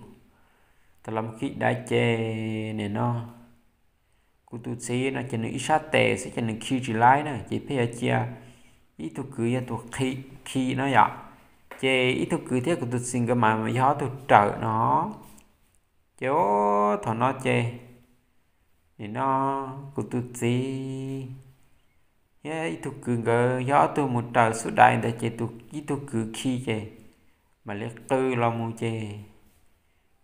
thaum los mus khi daiv ces nim no kuv tus txiv no ces nws ib sab tes xwb ces nws khi tsis laib na ces pheej yuav cia ib tug kwv yog tus khi no yom. Ces ib tug kwv thiab kuv tus txiv nkawd mas yog ob tug raws no. Ces thaum no ces nim no kuv tus txiv thiab ib tug kwv nkawd yog ob tug mus raws xub daiv ntawd ces ib tug kwv khi ces mam li qw los mus ces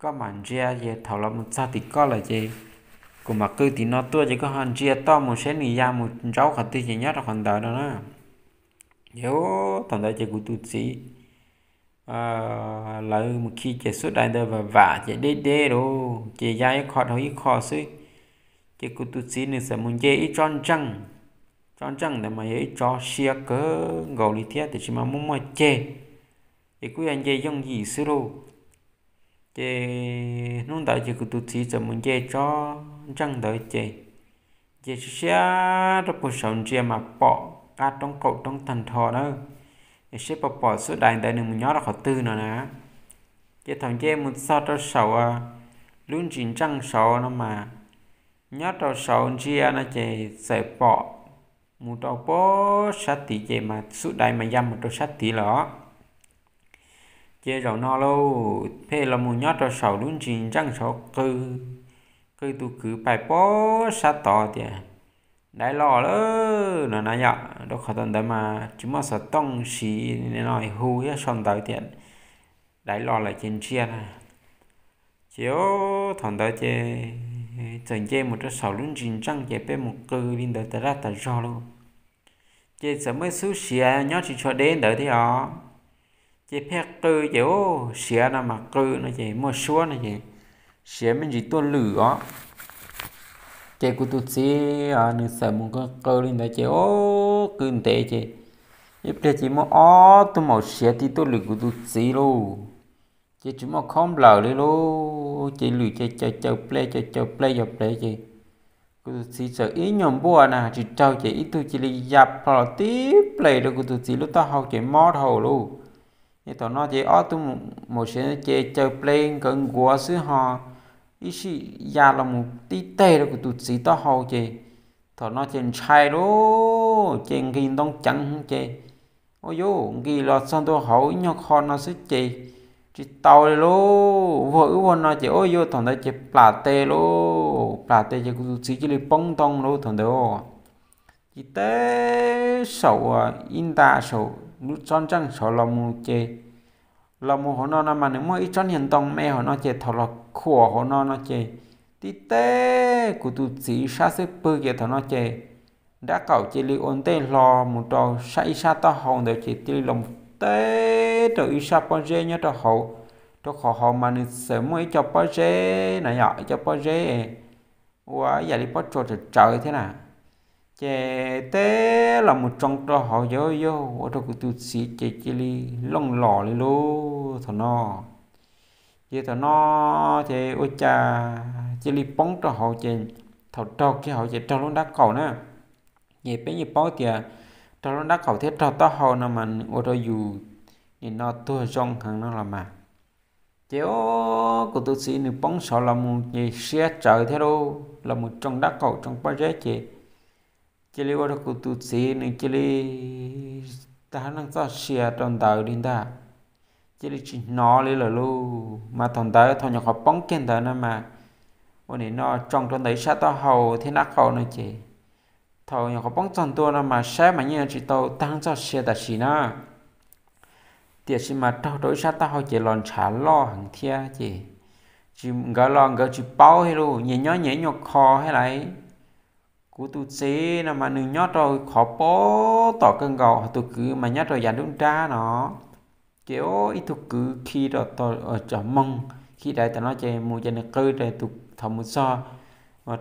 koj mam ntsia ces thaum los mus txog tim koj lawm ces kuv mam qw tim no tuaj ces koj ho ntsia toj mus seb nws ya mus ntsaub qhov twg ces nyob rau qhov ntawd no na. Ces thaum ntawd ces kuv tus txiv lawv mus khi ces xub daiv ntawd vam vam ces deb deb lauj ces ya ib qho dhau ib qho xwb. Ces kuv tus txiv nws txawm mus nce ib tsob ntseej, tsob ntseej ntawd mas yog ib tsob siab kawg nkaus li thiab tiam sis mas muaj muaj ceg, ces kuj yog nce yooj yim xwb lauj. Ces hnub ntawd ces kuv tus txiv txawm mus nce tsob ntseej ntawd ces nce siab siab rau puag saud ntsia mas pom qab roob qaum roob tag nrho na, es seb puas pom xub daiv ntawd nws mus nyob rau qhov twg no na. Ces thaum nce mus txog rau saum lub ntsis ntseej saud no mas, nyob rau saud ntsia no ces txawm pom mus rau puag sab tid ces mas xub daiv mas ya mus rau sab tid lawm os. Ces zaum no lauj, pheej los mus nyob rau saum lub ntsis ntseej saud qw, qw tus kwv pais puag sab tod tias, daiv los lawm no na yom, rau qhov thaum ntawd mas tsis muaj xov tooj siv no hu thiab sau ntawv tias daiv los lawm ces ntsia na. Ces thaum ntawd ces txawm nce mus rau saum lub ntsis ntseej ces peb mus qw li ntawd tas zaj tas zog lauj. Ces txawm muaj ib xub siav nyob tsis tshua deb ntawd thiab os. Ces pheej qw ces siav no mas qw no ces muaj suab no ces siav me ntsis tuaj lwm os. Ces kuv tus txiv nws txawm mus qw qw li ntawd ces ob qw ntev ces ib pliag ces muaj ob tug maum siav tig tuaj lwm kuv tus txiv lauj. Ces tsis muaj khaub nplawm li lauj, ces lwm ces caws caws ple caws caws ple caws ple ces kuv tus txiv txawm ib nyuag npuaj na tsis raug ces ib tug cia li ya plho los tib ple rau kuv tus txiv lub taub hau ces mob dhau lauj. Ces thaum no ces ob tug maum siav ces caws ple nkawd nkuav xwb ho ib sij ya los mus tib teg rau kuv tus txiv taub hau ces thaum no ces ntshai lauj, ces nqis ntoo ceev ces ua yuj nqis los txog ntua hauv ib nyuag qho no xwb ces tsis tau li lauj, vuag wb vuag no ces ua yuj thaum ntawd ces plam tes lauj, plam tes ces kuv tus txiv cia li poob ntoo lauj thaum ntawd. Ces teb saum uas ib nta saum lub tsob ntseej saud los mus ces los mus hauv no no mas nws muaj ib tsob niag ntoo me hauv no ces thaum los khuam hauv no no ces tib teb kuv tus txiv sab xub pwg ces thaum no ces nrab qaum cia li ua ntej hlo mus rau sab ib sab taub hau ntawd ces cia li los teb rau ib sab pob zeb nyob rau hauv, rau qhov hauv mas nws txawm muaj ib co pob zeb na yom, ib co pob zeb ua ib yam li pob tsuas tsawv tsawv thiab na. Ces teb los mus tsoo rau hauv ces ua rau kuv tus txiv ces cia li looj los li lauj thaum no. Ces thaum no ces ua cas cia li poob rau hauv ces thaum raug kiag hauv ces raug lub nrab qaum na. Ces peb yeej paub tias raug lub nrab qaum thiab raug taub hau no mas ua rau yus nim no tuag zoo heev no los mas. Ces kuv tus txiv nws poob saud los mus ces siab tsawv thiab lauj, los mus tsoo nrab qaum tsoo pob zeb ces cia li ua rau kuv tus txiv nws cia li tag neej txoj sia rau ntawd li ntag. Cia li tsis hnov li lawm lauj. Mas thaum ntawd thaum nyuam qhuav poob kiag ntawd no mas ua nim no tsoo rau ntawm ib sab taub hau thiab nrab qaum no ces thaum nyuam qhuav poob txog ntua no mas saib mas yeej tsis tau tag neej txoj sia tam sim na. Tiam sis mas raug rau ib sab taub hau ces los ntshav loj heev thiab ces nkawd los nkawd tsis paub thiab lauj, nyias nyob nyias ib nyuag qho thiab lauj. Kuv tus txiv no mas nws nyob rau qhov pem tom kawg nkaus, ho tus kwv mas nyob rau yav nruab nrab no. Ces ib tug kwv khi rau tom moog, khi daiv tom no ces mus ces nws qw, thaum mus txog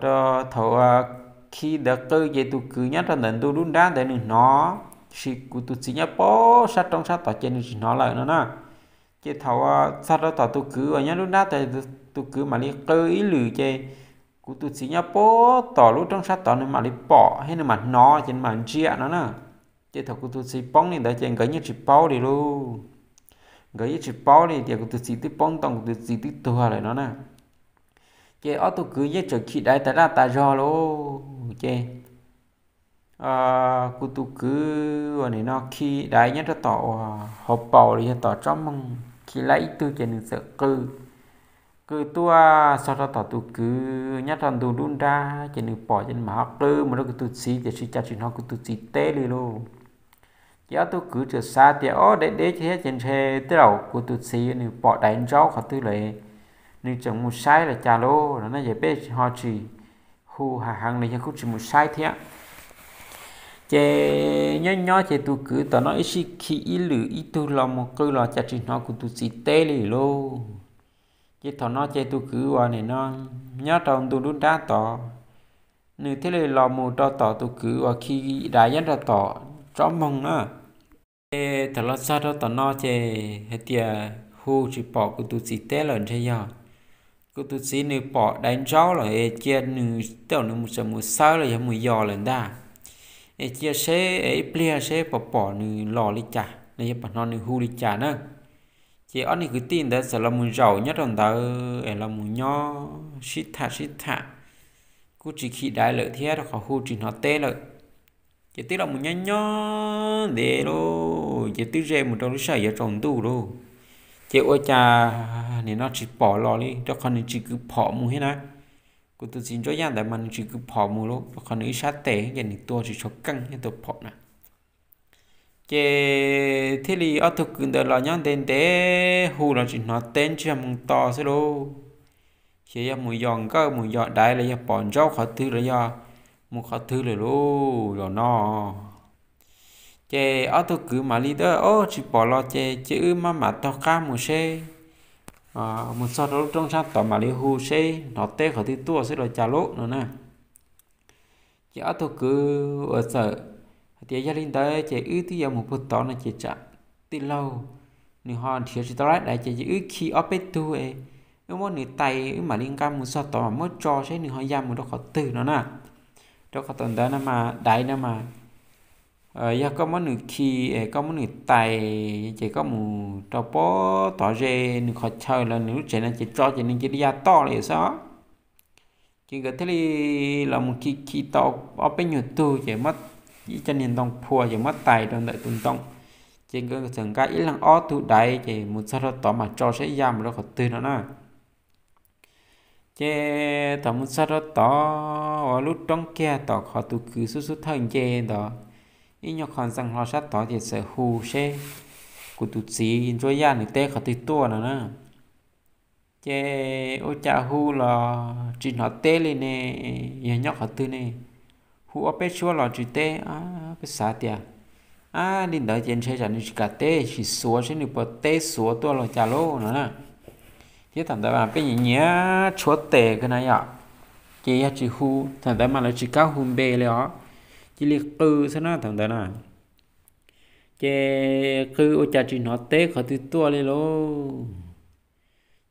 rau thaum khi ntawd qw ces tus kwv nyob rau ntawm ntu nruab nrab ntawd nws hnov, tiam sis kuv tus txiv nyob pem sab roob sab tod ces nws tsis hnov lawm no na. Ces thaum txog rau tom tus kwv uas nyob nruab nrab ntawd, tus kwv mam li qw ib lwm ces kuv tus txiv nyob pem tom lub roob sab tod nws mam li pom thiab nws mam hnov ces nws mam ntsia no na. Ces thaum kuv tus txiv poob li ntawd ces nkawd yeej tsis paub li lauj. Nkawd yeej tsis paub li tias kuv tus txiv twb poob ntoo, kuv tus txiv twb tuag lawm no na. Ces ob tug kwv yeej tseem khi daiv tas daj tas zog lauj. Ces kuv tus kwv uas nim no khi daiv nyob rau tom uas hauv paus los yog tom tsob moog, khi laib ib tug ces nws txawm qw, qw tuaj txog rau tom tus kwv nyob rau ntu nruab nrab ces nws pom ces nws mam ho qw mus rau kuv tus txiv tiam sis cas tsis hnov kuv tus txiv teb li lauj. Ces ob tug kwv txawm xav tias ob deb deb thiab ces ntshe tej zaum kuv tus txiv nws pom daiv ntsaub qhov twg lawm, nws tseem mus saib los cas lauj no na, ces peb ho tsis hu hav heev los yog kuj tsis mus saib thiab. Ces nyob nyob ces tus kwv tom no ib sij khi ib lwm ib tug los mus qw los cas tsis hnov kuv tus txiv teb li lauj. Ces thaum no ces tus kwv uas nim no nyob rau ntu nruab nrab tod, nws thiaj li los mus rau tom tus kwv uas khi daiv nyob rau tom tsob moog na. Ces thaum los txog rau tom no ces hais tias hu tsis pom kuv tus txiv teb lawm ntshe yog kuv tus txiv nws pom daiv ntsaub lawm es cia nws tej zaum nws tseem mus xawb los yog mus yos lawm ntag. Es cia seb es ib pliag seb puas pom nws los li cas los yog puas hnov nws hu li cas na. Ces ob niag kwv tij ntawd txawm los mus zaum nyob rau ntawd es los mus nyob sib tham sib tham, kuj tsis khi daiv lawm thiab rau qhov hu tsis hnov teb lawm. Ces twb los mus nyob nyob ntev lauj, ces twb ze mus rau lub sij hawm yuav tsaus ntuj lauj. Ces ua cas nim no tsis pom los li rau qhov nws tsis kwv phom mus thiab na. Kuv tus txiv ntsuab yaj ntawd mas nws tsis kwv phom mus lauj, rau qhov nws ib sab tes ces nws tua tsis tshua keej thiab tua phom na. Ces thiaj li ob tug kwv ntawd los nyob ntev ntev hu los tsis hnov teb, ntsiag moo to xwb lauj. Xyov yog mus yos nkawj mus yos daiv los yog pom ntsaub qhov twg los yog mus qhov twg lawm lauj zaum no. Ces ob tug kwv mam li tias, Ob, tsis pom los ces cia wb maj mam taug qab mus seb, mus txog rau lub roob sab tod mam li hu seb hnov teb qhov twg tuaj xwb los cas lauj no na. Ces ob tug kwv uas txawm hais tias, Yog li ntawd ces wb twb yuav mus puag tod no ces tsam tij laug nws ho nrhiav tsis tau lawv daiv ces wb khi ob peb tug, wb muab nws tais, wb mam li nqa mus txog tod mas muab tso seb nws ho ya mus rau qhov twg no na. Rau qhov thaum ntawd no mas daiv no mas yog koj muab nws khi, koj muab nws tais ces koj mus rau puag tod ze nws qhov chaw los nws lub tsev no ces tso ces nws cia li ya toj li xwb. Ces nkawd thiaj li los mus khi khi tau ob peb nyuag tug ces muab ib co niag ntoo phua ces muab tais rau ntawm tus ntoo. Ces nkawd txawm nqa ib leeg ob tug daiv ces mus txog rau tod mas tso saib ya mus rau qhov twg no na. Ces thaum mus txog rau tod uas lub roob kiag tom qhov tus kwv xub xub thawj nce ntawd, ib nyuag qho ntxeev hlo sab tod ces txawm hu seb kuv tus txiv Ntsuab Yaj nws teb qhov twg tuaj no na. Ces ua cas hu los tsis hnov teb li ne, yog nyob qhov twg ne? Hu ob peb suab los tsis teb. Peb xav tias, Ab, li ntawd ces ntshe tsam nws tsis kam teb, sim xuav seb nws puas teb xuav tuaj los cas lauj no na. Thiab thaum ntawd mas peb nyiam nyiam tshuav tes kawg na yom, ces yog tsis hu thaum ntawd mas lawv tsis kam hu npe li os, cia li qw xwb na thaum ntawd na. Ces qw ua cas tsis hnov teb qhov twg tuaj li lauj.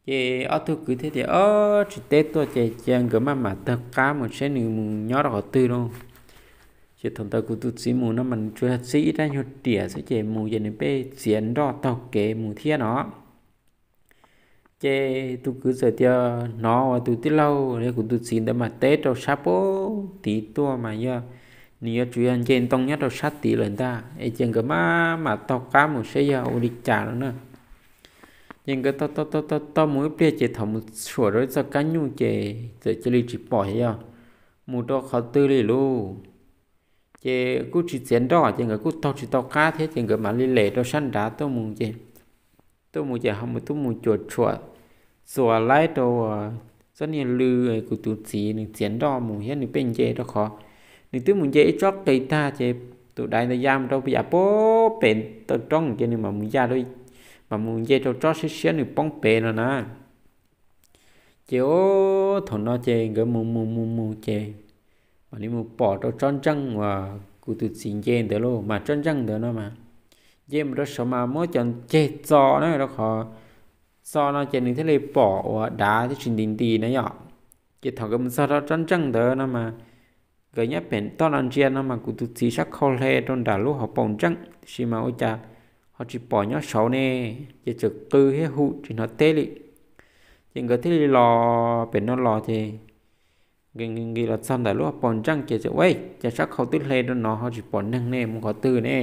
Ces ob tug kwv thiaj tias, Ob, tsis teb tuaj ces cia nkawd maj mam taug qab mus seb nws mus nyob rau qhov twg lauj. Ces thaum ntawd kuv tus txiv mus no mas nws tsuas yog txib ib rab nyuag riam xwb ces mus ces nws pheej txiav nroj taug kev mus thiab no. Ces tus kwv txawm tias, Hnov uas tus tij laug li kuv tus txiv ntawd mas teb rau sab puag tid tuaj mas yog nws yuav tsum yog nce ntoo nyob rau sab tid lawm ntag es cia nkawd maj mam taug qab mus seb yog ua li cas no na. Ces nkawd taug taug taug taug mus ib pliag ces thaum mus suam rau ib txoj kab nyuj ces txawm cia li tsis pom yog mus rau qhov twg li lauj. Ces kuj tsis txiav nroj ces nkawd kuj taug tsis tau qab thiab ces nkawd mam li lem rau sab nrad tuaj mus ces, tuaj mus ces ho mus tuaj mus cuam tshuam txuas laib rau txoj niag lw kuv tus txiv nws txiav nroj mus thiab nws pheej nce rau qhov nws twb mus nce ib tsob qis tag ces tus daiv ntawd ya mus rau yav puag pem tau roob ces nws mam mus ya, mam mus nce rau tsob siab siab nws poob pem no na. Ces thaum no ces nkawd mus mus mus mus ces mam li mus pom rau tsob ntseej uas kuv tus txiv nce ntawd lauj. Mas tsob ntseej ntawd no mas nce mus rau saud mas muab cov ceg txo na, rau qhov txo no ces nws thiaj li pom uas dav thiab tsis nti nti na yom. Ces thaum nkawd mus txog rau tsob ntseej ntawd no mas nkawd nyob pem toj no ntsia no mas kuv tus txiv sab khau hle rau nram lub hauv paus ntseej tiam sis mas ua cas ho tsis pom nyob saud ne, ces txawm qw thiab hu tsis hnov teb li. Ces nkawd thiaj li los pem no los ces nqis nqis los txog ntawm lub hauv paus ntseej ces txawm, Ua cas sab khau twb hle rau no ho tsis pom neeg ne, mus qhov twg ne?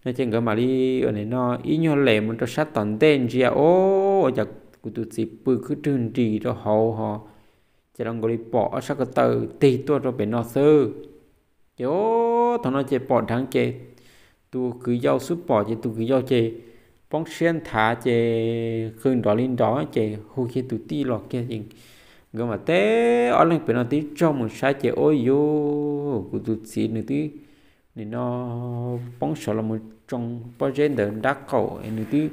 No ces nkawd mam li ua li no ib nyuag lem mus rau sab tom ntej ntsia, Ua cas kuv tus txiv pw khwb rwg nris rau hauv ho, ces los nkaus li pom ob sab ko taw tig tuaj rau pem no xwb. Ces thaum no ces pom dheev ces tus kwv yau xub pom ces tus kwv yau ces poob siab nthav ces qw nrov li nrov ces hu kiag tus tij los kiag ces nkawd mam teb ob leeg pem no tib tsaug mus saib ces ua cas kuv tus txiv nws twb nim no poob saud los mus tsoo pob zeb ntawd nrab qaum, nws twb,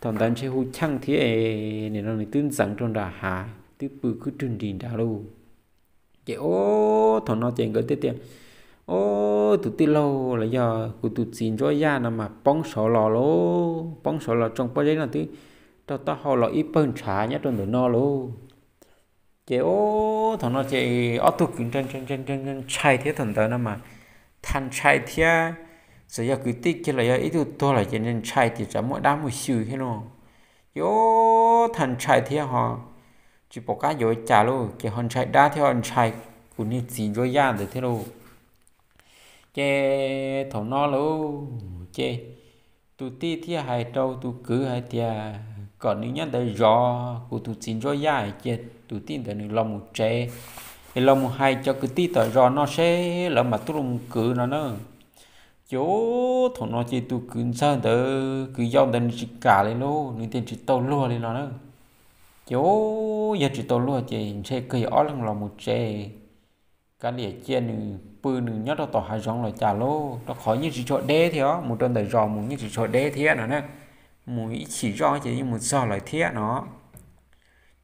thaum ntawd ntshe hu cheej thiab, nim no nws twb ntxeev rau nram hav twb pw khwb rwg nris nrad lauj. Ces thaum no ces nkawd thiaj tias, Ob, tus tij laug los yog kuv tus txiv Ntsuab Yaj no mas poob saud los lauj, poob saud los tsoo pob zeb no twb raug taub hau los ib pawg ntshav nyob rau ntawm no lauj. Ces thaum no ces ob tug kwv ntshai thiab thaum ntawd no mas tha ntshai thiab, txawm yog kwv tij kiag los yog ib tug tuag lawm ces ntshai tias tsam muaj dab muaj xyw thiab no. Ces tha ntshai thiab ho tsis pom qab yuav ua cas lauj, ces ho ntshai dab thiab ho ntshai kuv niag txiv Ntsuab Yaj ntawd thiab lauj. Ces thaum no lauj ces tus tij thiaj hais rau tus kwv hais tias kom nws nyob ntawd zov kuv tus txiv Ntsuab Yaj, cia tus tij ntawd nws los mus tsev, es los mus hais cov kwv tij tom zos no seb lawv mam tuaj los mus kwv no na. Ces thaum no ces tus kwv ntxawg ntawd, kwv yau ntawd nws tsis kam li lauj, nws tias tsis tau luag li no na. Ces yog tsis tau luag ces ntshe kawg yog ob leeg los mus tsev, kav liam cia nws pw nws nyob rau tom hav zoov los cas lauj, rau qhov yeej tsis tshua deb thiab os, mus rau ntawm zos mus yeej tsis tshua deb thiab no na, mus ib chim zoj ces yeej mus txog lawm thiab no.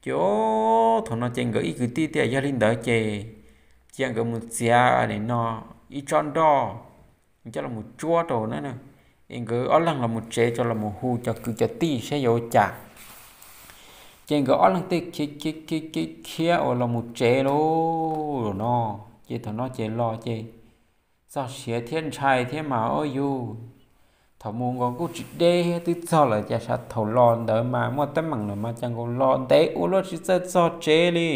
Ces thaum no ces nkawd ib kwv tij tias yog li ntawd ces cia nkawd mus txiav nim no ib tsob nroj coj los tsuab rau na, es nkawd ob leeg los mus tsev tso los hu cov kwv cov tij saib yuav ua cas. Ces nkawd ob leeg tej khiav khiav khiav khiav uas los mus tsev lauj no. Ces thaum no ces los ces txog siav thiab ntshai thiab mas ua yus, thaum mus nkaus kuj tsis deb twb txog lawm, cas thaum los ntawd mas muaj teeb meem lawm mas cas nkaus los ntev ua luaj tsis txawj txog tsev li.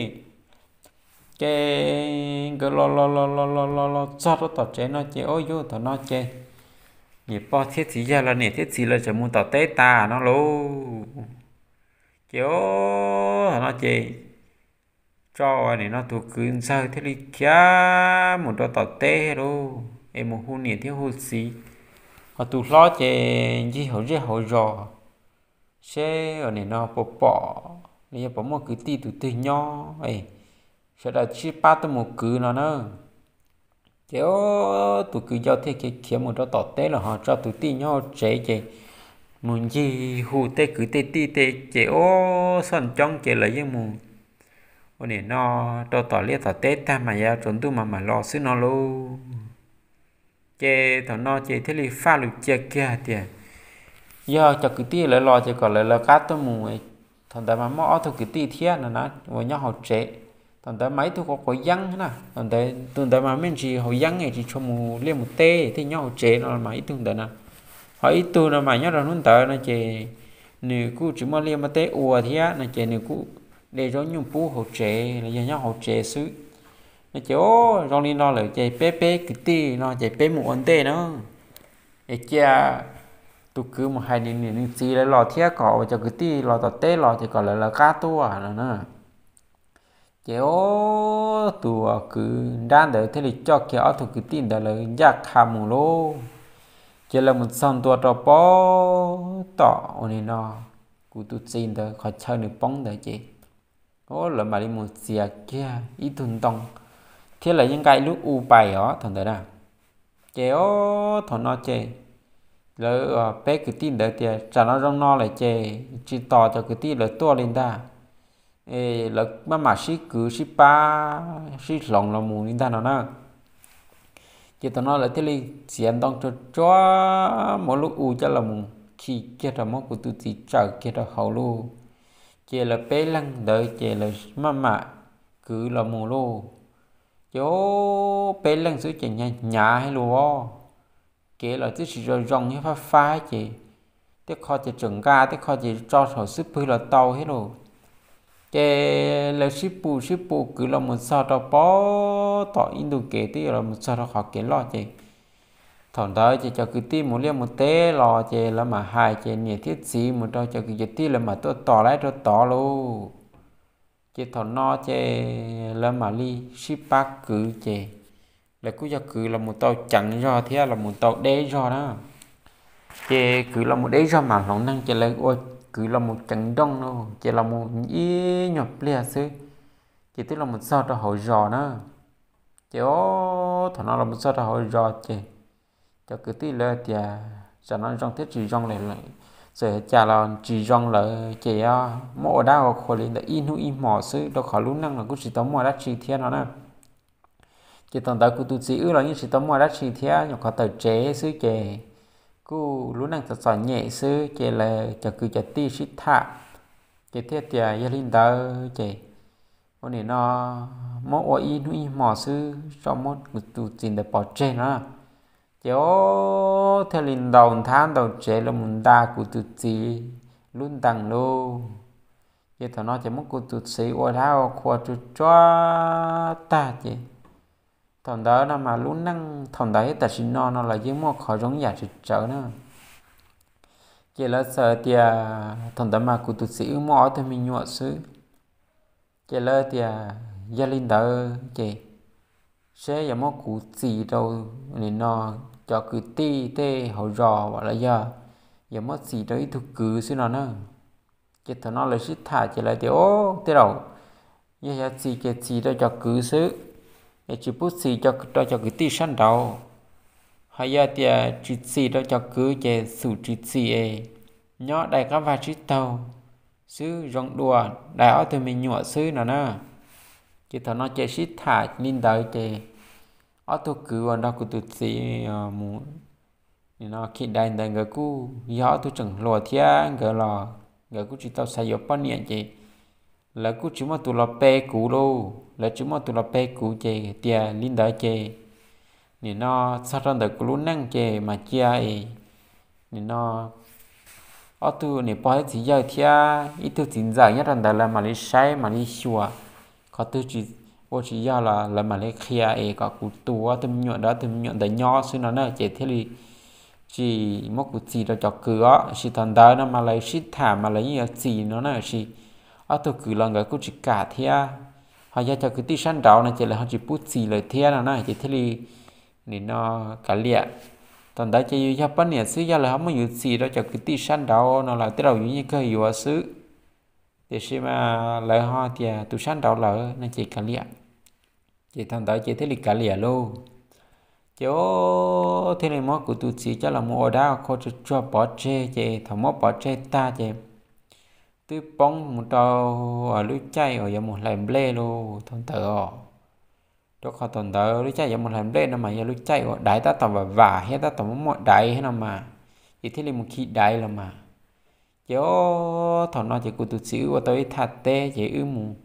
Ces nkawd los los los los los los los txog rau tom tsev no ces ua yus, thaum no ces niam pog thiab txiv yawg los niam thiab txiv lawv tseem mus tom teb tas no lauj. Ces thaum no ces tso nim no tus kwv ntxawg thiaj li khiav mus rau tom teb lauj, es mus hu niam thiab hu txiv, ho tus hlob ces ncig hauv zej hauv zos seb ua nim no puas pom los yog puas muaj kwv tij tus twg nyob, sawv daws sib pab tuaj mus kwv no na. Ces tus kwv yau thiaj khiav khiav mus rau tom teb los ho tso tus tij nyob hauv tsev ces mus ncig hu tej kwv tej tij tej ces ua xoj coob ces lawv yeej mus ua nim no rau tom liaj tom teb tag mas yuav tsaus ntuj mas mam los xwb no lauj. Ces thaum no ces thiaj li faj lus cia kiag tias yog cov kwv tij lawv los ces kom lawv lawv qab tuaj mus. Thaum ntawd mas muaj ob tug kwv tij thiab no na uas nyob hauv tsev. Thaum ntawd mas ib tug quav quav yeeb na, thaum ntawd tus ntawd mas me ntsis haus yeeb es tsis tshua mus liaj mus teb thiaj nyob hauv tsev no mas ib tug ntawd na. Ho ib tug no mas nyob rau hnub ntawd no ces nws kuj tsis muaj liaj muaj teb ua thiab no ces nws kuj de zaub nyuj pub hauv tsev los yog nyob hauv tsev xwb. No ces zoo li no lawm ces peb peb kwv tij no ces peb mus ua ntej na. Es cia tus kwv mus hais nws niam nws txiv lawv los thiab kom ua cov kwv tij los tom teb los ces kom lawv lawv qab tuaj no na. Ces tus kwv nrab ntawd thiaj li coj kiag ob tug kwv tij ntawd lawv ncaj qha mus lauj. Ces lawv mus txog ntua rau pem tom ua nim no kuv tus txiv ntawd qhov chaw nws poob ntawd ces lawv mam li mus txiav kiag ib tug ntoo thiab lawv yeej nqa ib lub u pais os thaum ntawd na. Ces thaum no ces lawv peb kwv tij ntawd tias tsam no zoo no lawm ces tsis tos cov kwv tij lawv tuaj li ntag, lawv maj mam sib kwv sib pab sib hloov los mus li ntag no na. Ces thaum no lawv thiaj li txiav ntoo tsuag tsuag muab lub u coj los mus khi kiag rau, muab kuv tus txiv tsaws kiag rau hauv lauj. Ces lawv peb leeg ntawd ces lawv maj mam kwv los mus lauj. Ces peb leeg xwb ces hnyav hnyav hais lus os, kev los twb tsis zoo zoo thiab fab fab ces tej qho ces tseem nqa tej qho ces tso saum xub pwg los tau thiab lauj. Ces lawv sib pus sib pus kwv los mus txog rau pem tom ib ntu kev twb yuav los mus txog rau qhov kev loj ces thaum ntawd ces cov kwv tij mus liaj mus teb los ces lawv mam hais ces niam thiab txiv mus rau cov kwv cov tij lawv mam tuaj tos lawv rau tod lauj. Ces thaum no ces lawv mam li sib pab kwv ces lawv kuj yog kwv los mus tau ceev zog thiab los mus tau deb zog na. Ces kwv los mus deb zog mam hloov neeg ces lawv ua kwv los mus ceev nrooj no ces los mus ib nyuag pliag xwb ces twb los mus txog rau hauv zos na. Ces thaum no los mus txog rau hauv zos ces cov kwv tij lawv tias tsam no zoo thiab tsis zoo lawm, txawm cas los tsis zoo lawm ces muab ua dab ua qhua li ntawm ib hnub ib hmos xwb rau qhov lub neej los kuj tsis tau muaj dab tsi thiab no na. Ces thaum ntawd kuv tus txiv wb los yeej tsis tau muaj dab tsi thiab, nyuam qhuav tawm tsev xwb ces kuj lub neej txom txom nyem xwb ces lawv cov kwv cov tij sib tham ces thiaj tias yog li ntawd ces ua nim no muab ua ib hnub ib hmos xwb tso muab kuv tus txiv ntawd pov tseg no. Ces thiaj li ntaus nthab ntaus tsev los mus nta kuv tus txiv lub ntees lauj. Ces thaum no ces muab kuv tus txiv ua dab ua qhua tsuag tsuag tag ces thaum ntawd no mas lub neej thaum ntawd thiab tam sim no no los yeej muaj qhov zoo ib yam tsis tsawv na. Ces lawv txawm tias thaum ntawd mas kuv tus txiv wb muaj ob tug me nyuam xwb. Ces lawv tias yog li ntawd ces seb yuav muab kuv txis rau nim no cov kwv tij tej hauv zos los yog yuav muab txis rau ib tug kwv xwb no na. Ces thaum no lawv sib tham ces lawv tias o, tej zaum yog yuav txis ces txis rau cov kwv xwb, es tsis pub txis rau cov kwv tij sab nraud. Ho yog tias tsis txis rau cov kwv ces xum tsis txis es nyob dai qab vag tsib taug xwb zoo dua, dai ob tug me nyuam xwb no na. Ces thaum no ces sib tham li ntawd ces ob tug kwv uas nrog kuv tus txiv mus nim no khi dais ntawd nkawd kuj yog ob tug tseem hluas thiab nkawd los nkawd kuj tsis tau xav yuav poj niam ces lawv kuj tsis muaj tus los pe kuv lauj, lawv tsis muaj tus los pe kuv ces tias li ntawd ces nim no txog rau ntawm kuv lub neej ces mas cia es nim no ob tug niam pog thiab txiv yawg thiab ib tug txiv ntxawm nyob rau ntawd lawv mam li saib mam li xyuas, qhov twg tsis ua tsis yog los lawv mam li qhia es kom kuv tu ob tug me nyuam rau ob tug me nyuam ntawd nyob xwb no na ces thiaj li tsis muab kuv txis rau cov kwv os. Tiam sis thaum ntawd no mas lawv sib tham mas lawv yeej yuav txis no na tiam sis ob tug kwv los nkawd kuj tsis kam thiab, ho yog cov kwv tij sab nraud no ces lawv ho tsis pub txis lawm thiab no na ces thiaj li nim no kav liam. Thaum ntawd ces yus yog poj niam xwb yog lawv ho muab yus txis rau cov kwv tij sab nraud no los tej zaum yus yeej kawg yuav xwb, tiam sis mas lawv ho tias tus sab nraud lawm no ces kav liam. Ces thaum ntawd ces thiaj li kav liam lauj. Ces thiaj li muab kuv tus txiv coj los mus ua dab ua qhua tsuag tsuag pov tseg ces thaum muab pov tseg tag ces twb poob mus rau lub caij uas yuav mus hlais nplej lauj thaum ntawd os. Rau qhov thaum ntawd lub caij yuav mus hlais nplej no mas yog lub caij uas daiv tab tom vam vam thiab tab tom muaj muaj daiv thiab no mas, ces thiaj li mus khi daiv los mas. Ces thaum no ces kuv tus txiv wb ua tau ib thaj teb ces wb mus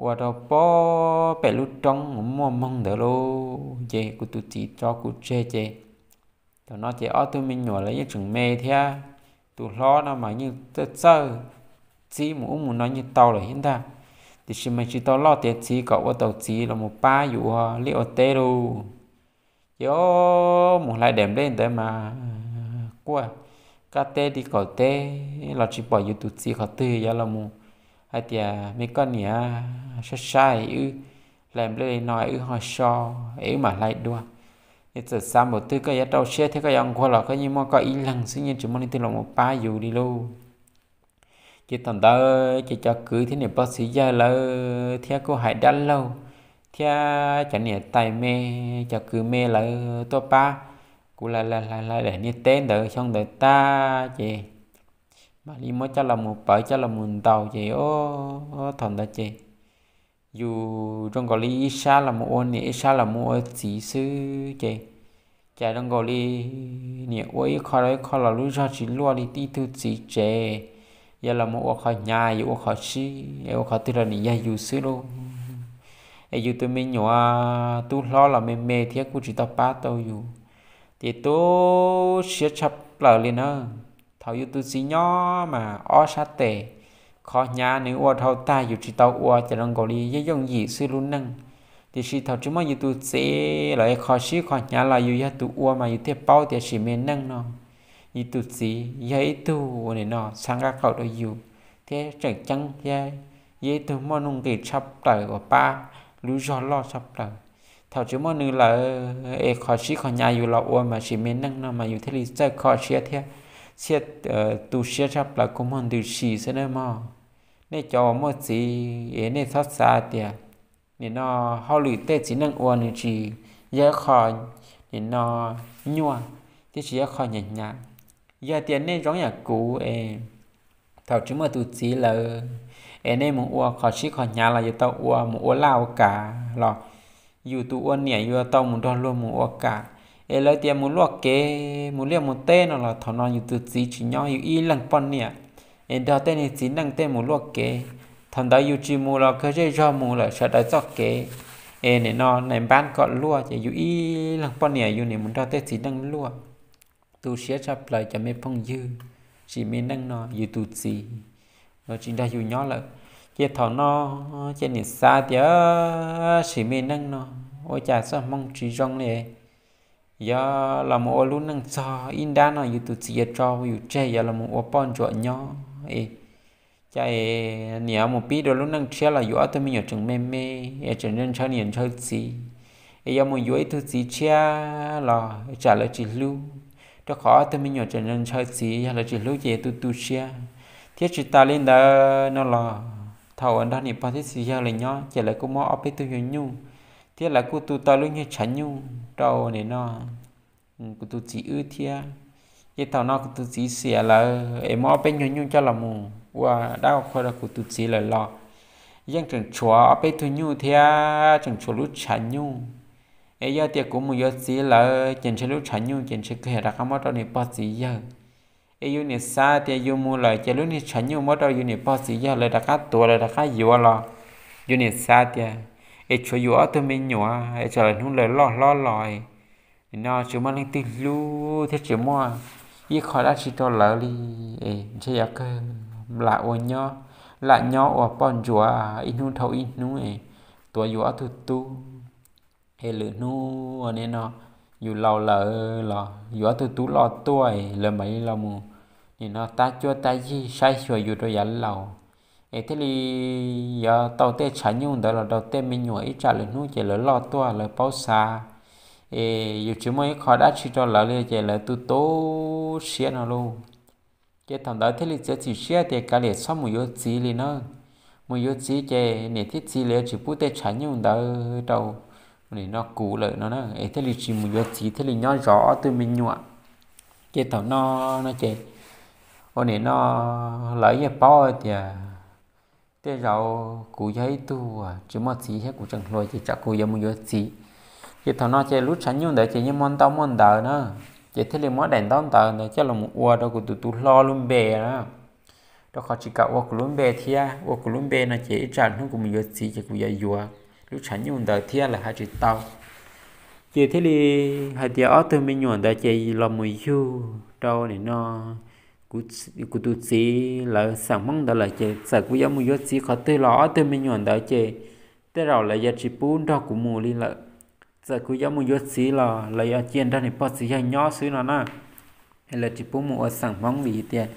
ua rau pem lub roob uas muaj moog ntawd lauj. Ces kuv tus txiv tso kuv tseg ces thaum no ces ob tug me nyuam lawv yeej tseem me thiab, tus hlob no mas yeej txawj txawj txib mus ub mus no yeej tau lawm thiab ntag, tiam sis mas tsis tau loj tiav txiv kom ua tau txiv los mus pab yus ua liaj ua teb lauj. Ces mus hlais daim nplej ntawd mas quaj qab teb ti kaum teb los tsis pom yus tus txiv qhov twg yuav los mus hais tias me koj niam, saib saib wb hlais nplej li no wb ho so es wb mam hlais dua. Es txawm xav npaum twg koj yuav rau siab thiab koj yuav nquag los koj yeej muaj koj ib leeg xwb yeej tsis muaj leej twg los mus pab yus li lauj. Ces thaum ntawd ces cov kwv thiab niam pog txiv yawg lawv thiab kuj hais dab laug thiab cov niam tais me, cov kwv me lawv tuaj pab kuv hlais hlais niag teb ntawd xyoo ntawd tag ces mam li muab coj los mus pawv coj los mus ntaus ces thaum ntawd ces yus zoo nkaus li ib sab los mus ua niam ib sab los mus ua txiv xwb ces cas zoo nkaus li niam ua ib qho rau ib qho los lub zog tsis luaj li ib tug txiv tsev, yog los mus ua qhov hnyav yus ua qhov sib es ua qhov twg los nim yog yus xwb lauj. Es yus tus me nyuam tub hlob los me me thiab kuj tsis tau pab tau yus, ces tu siab tshaj plaws li na. Thaum yus tus txiv nyob mas ob sab tes qhov hnyav nws ua dhau tag yus tsis tau ua ces zoo nkaus li yooj yooj yim xwb lub neej. Tiam sis thaum tsis muaj yus tus txiv los es qhov sib qhov hnyav los yus yog tus ua mas yus thiaj paub tias sim me neej no yus tus txiv yog ib tug ua nim no txhawb nqa qawm rau yus thiab tseem ceeb thiab yog ib tug muaj nuj nqis tshaj plaws uas pab lub zog loj tshaj plaws. Thaum tsis muaj nws lawm es qhov sib qhov hnyav yus los ua mas sim me neej no mas yus thiaj li txawj kho siab thiab thiaj tu siab tshaj plaws kua muag ntws si xwb nawb mog. Nej cov uas muaj txiv es nej txhob xav tias nim no hauj lwm tej txiv neej ua nws tsis yog ib qho nim no nyuaj, thiab tsis yog ib qho hnyav hnyav. Yog tias nej zoo yam kuv es thaum tsis muaj tus txiv lawm es nej mus ua qhov sib qhov hnyav los yuav tau ua, mus ua laj ua kam los yus tus ua niam yuav tau mus nrog luag mus ua kam. Es lawv tias mus luaj kev mus liaj mus teb no los thaum no yus tus txiv tsis nyob yus ib leeg poj niam es nrog tej niag txiv neej tej mus luaj kev. Thaum ntawd yus tsis mus los kawg zej zog mus lawm sawv daws txoj kev es nim no nais npab kom luaj ces yus ib leeg poj niam yus nim mus nrog tej txiv neej luaj. Tu siab tshaj plaws cov me phooj ywg, sim me neej no yus tus txiv tsis nrog yus nyob lawm. Ces thaum no ces nim xav tias sim me neej no ua cas txoj hmoo tsis zoo li. Yog los mus ua lub neej txog ib nrab no yus tus txiv yuav tso yus tseg yuav los mus ua poj ntsuam nyob es cas nim mus pib dua lub neej tshiab los yus ob tug me nyuam tseem me me es tseem ntshaw niam ntshaw txiv, es yuav mus yuav ib tug txiv tshiab los tsam lawv tsis hlub, rau qhov ob tug me nyuam tseem ntshaw txiv yog lawv tsis hlub ces yuav tu tu siab. Thiab tsis tas li ntawd no los thaum uas nrog niam pog thiab txiv yawg lawv nyob ces lawv kuj muab ob peb tug nyuag nyuj thiab lawv kuj tu tau lub nyuag tshav nyuj rau nim no kuv tus txiv wb thiab. Ces thaum no kuv tus txiv xiam lawm es muab ob peb nyuag nyuj coj los mus ua dab ua qhua rau kuv tus txiv lawm los yeej tseem tshuav ob peb tug nyuj thiab tseem tshuav lub tshav nyuj. Es yog tias kuv mus yuav txiv lawm ces ntshe lub tshav nyuj ces ntshe kawg rov qab muab rau niam pog txiv yawg. Es yus niam xav tias yus mus lawm ces lub niag tshav nyuj muab rau yus niam pog txiv yawg lawv rov qab tuav lawv rov qab yuav los, yus niam xav tias es tshuav yus ob tug me nyuam es tsam lawv hnub lawv loj hlob los, nim no tsis muaj leej twg hlub thiab tsis muaj ib qho dab tsi rau lawv li, es ntshe yuav kawg lam ua nyob, lam nyob ua poj ntsuam ib hnub dhau ib hnub es tuav yus ob tug tub. Es lwm hnub ua nim no yus laus lawm los yus ob tug tub loj tuaj es lawv mam li los mus nim no tab cuab tab yig saib xyuas yus rau yav laus, es thiaj li yuav tau tej tshav nyuj ntawd los rau tej me nyuam ib tsam lwm hnub ces lawv loj tuaj lawv paub xav. Es yus tsis muaj ib qho dab tsi rau lawv li ces lawv tu tu siab no lauj. Ces thaum ntawd thiaj li txiav txim siab tias kav liam txhob mus yuav txiv li na. Mus yuav txiv ces niam thiab txiv lawv yuav tsis pub tej tshav nyuj ntawd rau nim no kuv lawm no na, es thiaj li tsis mus yuav txiv thiaj li nyob zov ob tug me nyuam. Ces thaum no no ces ua nim no lawv yeej paub tias tej zaum kuv yog ib tug tsis muaj txiv thiab kuv tseem hluas ces tsam kuv yuav mus yuav txiv. Ces thaum no ces lub tshav nyuj ntawd ces yeej muaj ntaub muaj ntawv na, ces thiaj li muab daim ntaub ntawv ntawd coj los ua rau kuv tus tub hlob lub npe na, rau qhov tsis kam ua kuv lub npe thiab ua kuv lub npe no ces ib tsam hnub kuv mus yuav txiv ces kuv yuav yuav lub tshav nyuj ntawd thiab lawv hais tsis tau. Ces thiaj li hais tias ob tug me nyuam ntawd ces los mus yug rau nim no kuv tus txiv lawv xeem Hmoob ntawd lawm ces txawm kuv yuav mus yuav txiv qhov twg los ob tug me nyuam ntawd ces tej zaum lawv yuav tsis pub nrog kuv mus li lawm. Txawm kuv yuav mus yuav txiv los lawv yuav cia nrog niam pog txiv yawg nyob xwb no na. Lawv tsis pub mus ua xeem Hmoob vim tias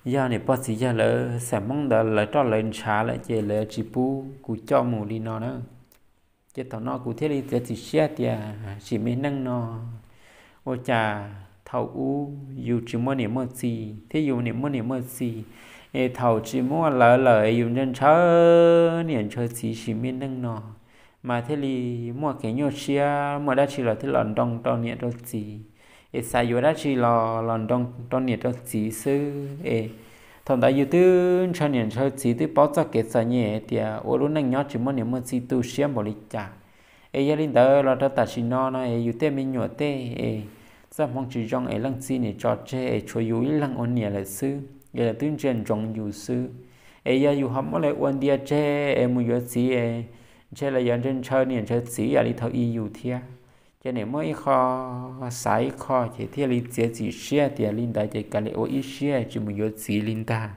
yog niam pog txiv yawg lawv xeem Hmoob ntawd lawv roj lawv ntshav lawm ces lawv tsis pub kuv coj mus li no na. Ces thaum no kuv thiaj li txiav txim siab tias sim me neej no ua cas thaum ub yus tsis muaj niam muaj txiv thiab yus niam muaj niam muaj txiv, es thaum tsis muaj lawv lawm yus ntshaw ntshaw niam ntshaw txiv sim me neej no mas thiaj li muaj kev nyuaj siab muaj dab tsi los thiaj los nroo rau niam rau txiv, es xav yuav dab tsi los los nroo rau niam rau txiv xwb es thaum ntawd yus twb ntshaw niam ntshaw txiv twb paub txoj kev txom nyem tias ua lub neej nyob tsis muaj niam muaj txiv tu siab npaum li cas. Es yog li ntawd los rau tam sim no no es yus tej me nyuam tej es txoj hmoov tsis zoo es leej txiv niam tso tseg es tshuav yus ib leeg ua niam lawm xwb es lawv twb ntsia ntsoov yus xwb. Es yog yus ho muab lawv ua ntia tseg es mus yuav txiv es ntshe lawv yuav ntshaw niam ntshaw txiv ib yam li thaum ub yus thiab. Ces niam muaj ib qho xav ib qho ces thiaj li txiav txim siab tias li ntawd ces kav liam ua ib siab tsis mus yuav txiv li ntag.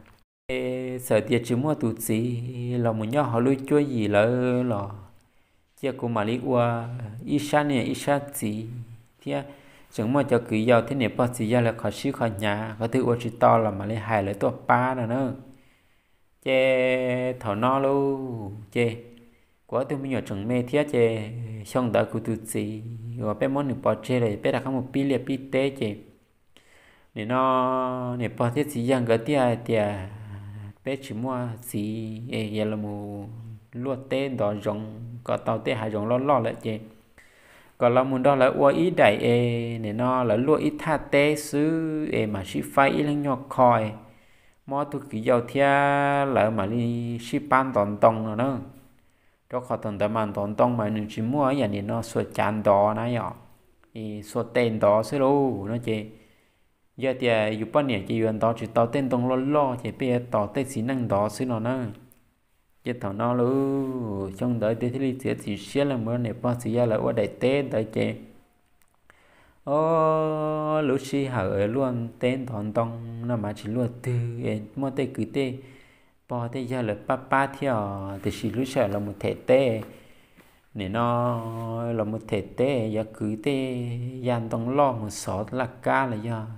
Ces txawm tias tsis muaj tus txiv los mus nyob hauv lub cuab yim lawm los cia kuv mam li ua ib sab niam ib sab txiv thiab tseem muaj cov kwv yau thiab niam pog txiv yawg lawv qhov sib qhov hnyav qhov twg ua tsis tau los mam li hais lawv tuaj pab no na. Ces thaum no lauj ces kuv ob tug me nyuam tseem me thiab ces xyoo ntawd kuv tus txiv uas peb muab nws pov tseg lawm peb rov qab mus pib liaj pib teb ces nim no niam pog thiab txiv yawg nkawd thiaj hais tias peb tsis muaj txiv es yog los mus luaj teb ntov zoov kom tau tej hav zoov loj loj lawm ces kom los mus nrog lawv ua ib daim es nim no lawv luaj ib thaj teb xwb es mam sib faib ib leeg nyuag qho, muab tug kwv yau thiab lawv mam li sib pab ntov ntoo no na. Rau qhov thaum ntawd mas ntov ntoo mas nws tsis muaj ib yam nim no xuas cav ntov na yom, xuas tes ntov xwb lauj no ces yog tias yus poj niam ces yuav ntov tsis tau tej ntoo loj loj ces peb yuav tos tej txiv neej ntov xwb no na. Ces thaum no lauj xyoo ntawd ces thiaj li txiav txim siab los mus niam pog txiv yawg lawv ua daim teb ntawd ces o lub sij hawm luaj teb ntov ntoo no mas tsis luaj twg es muaj tej kwv tej pog tej yawg lawv pab pab thiab os tiam sis lub sij hawm los mus them teb nim no los mus them teb yuav kwv tej yav ntoo loj mus xov laj kab los yog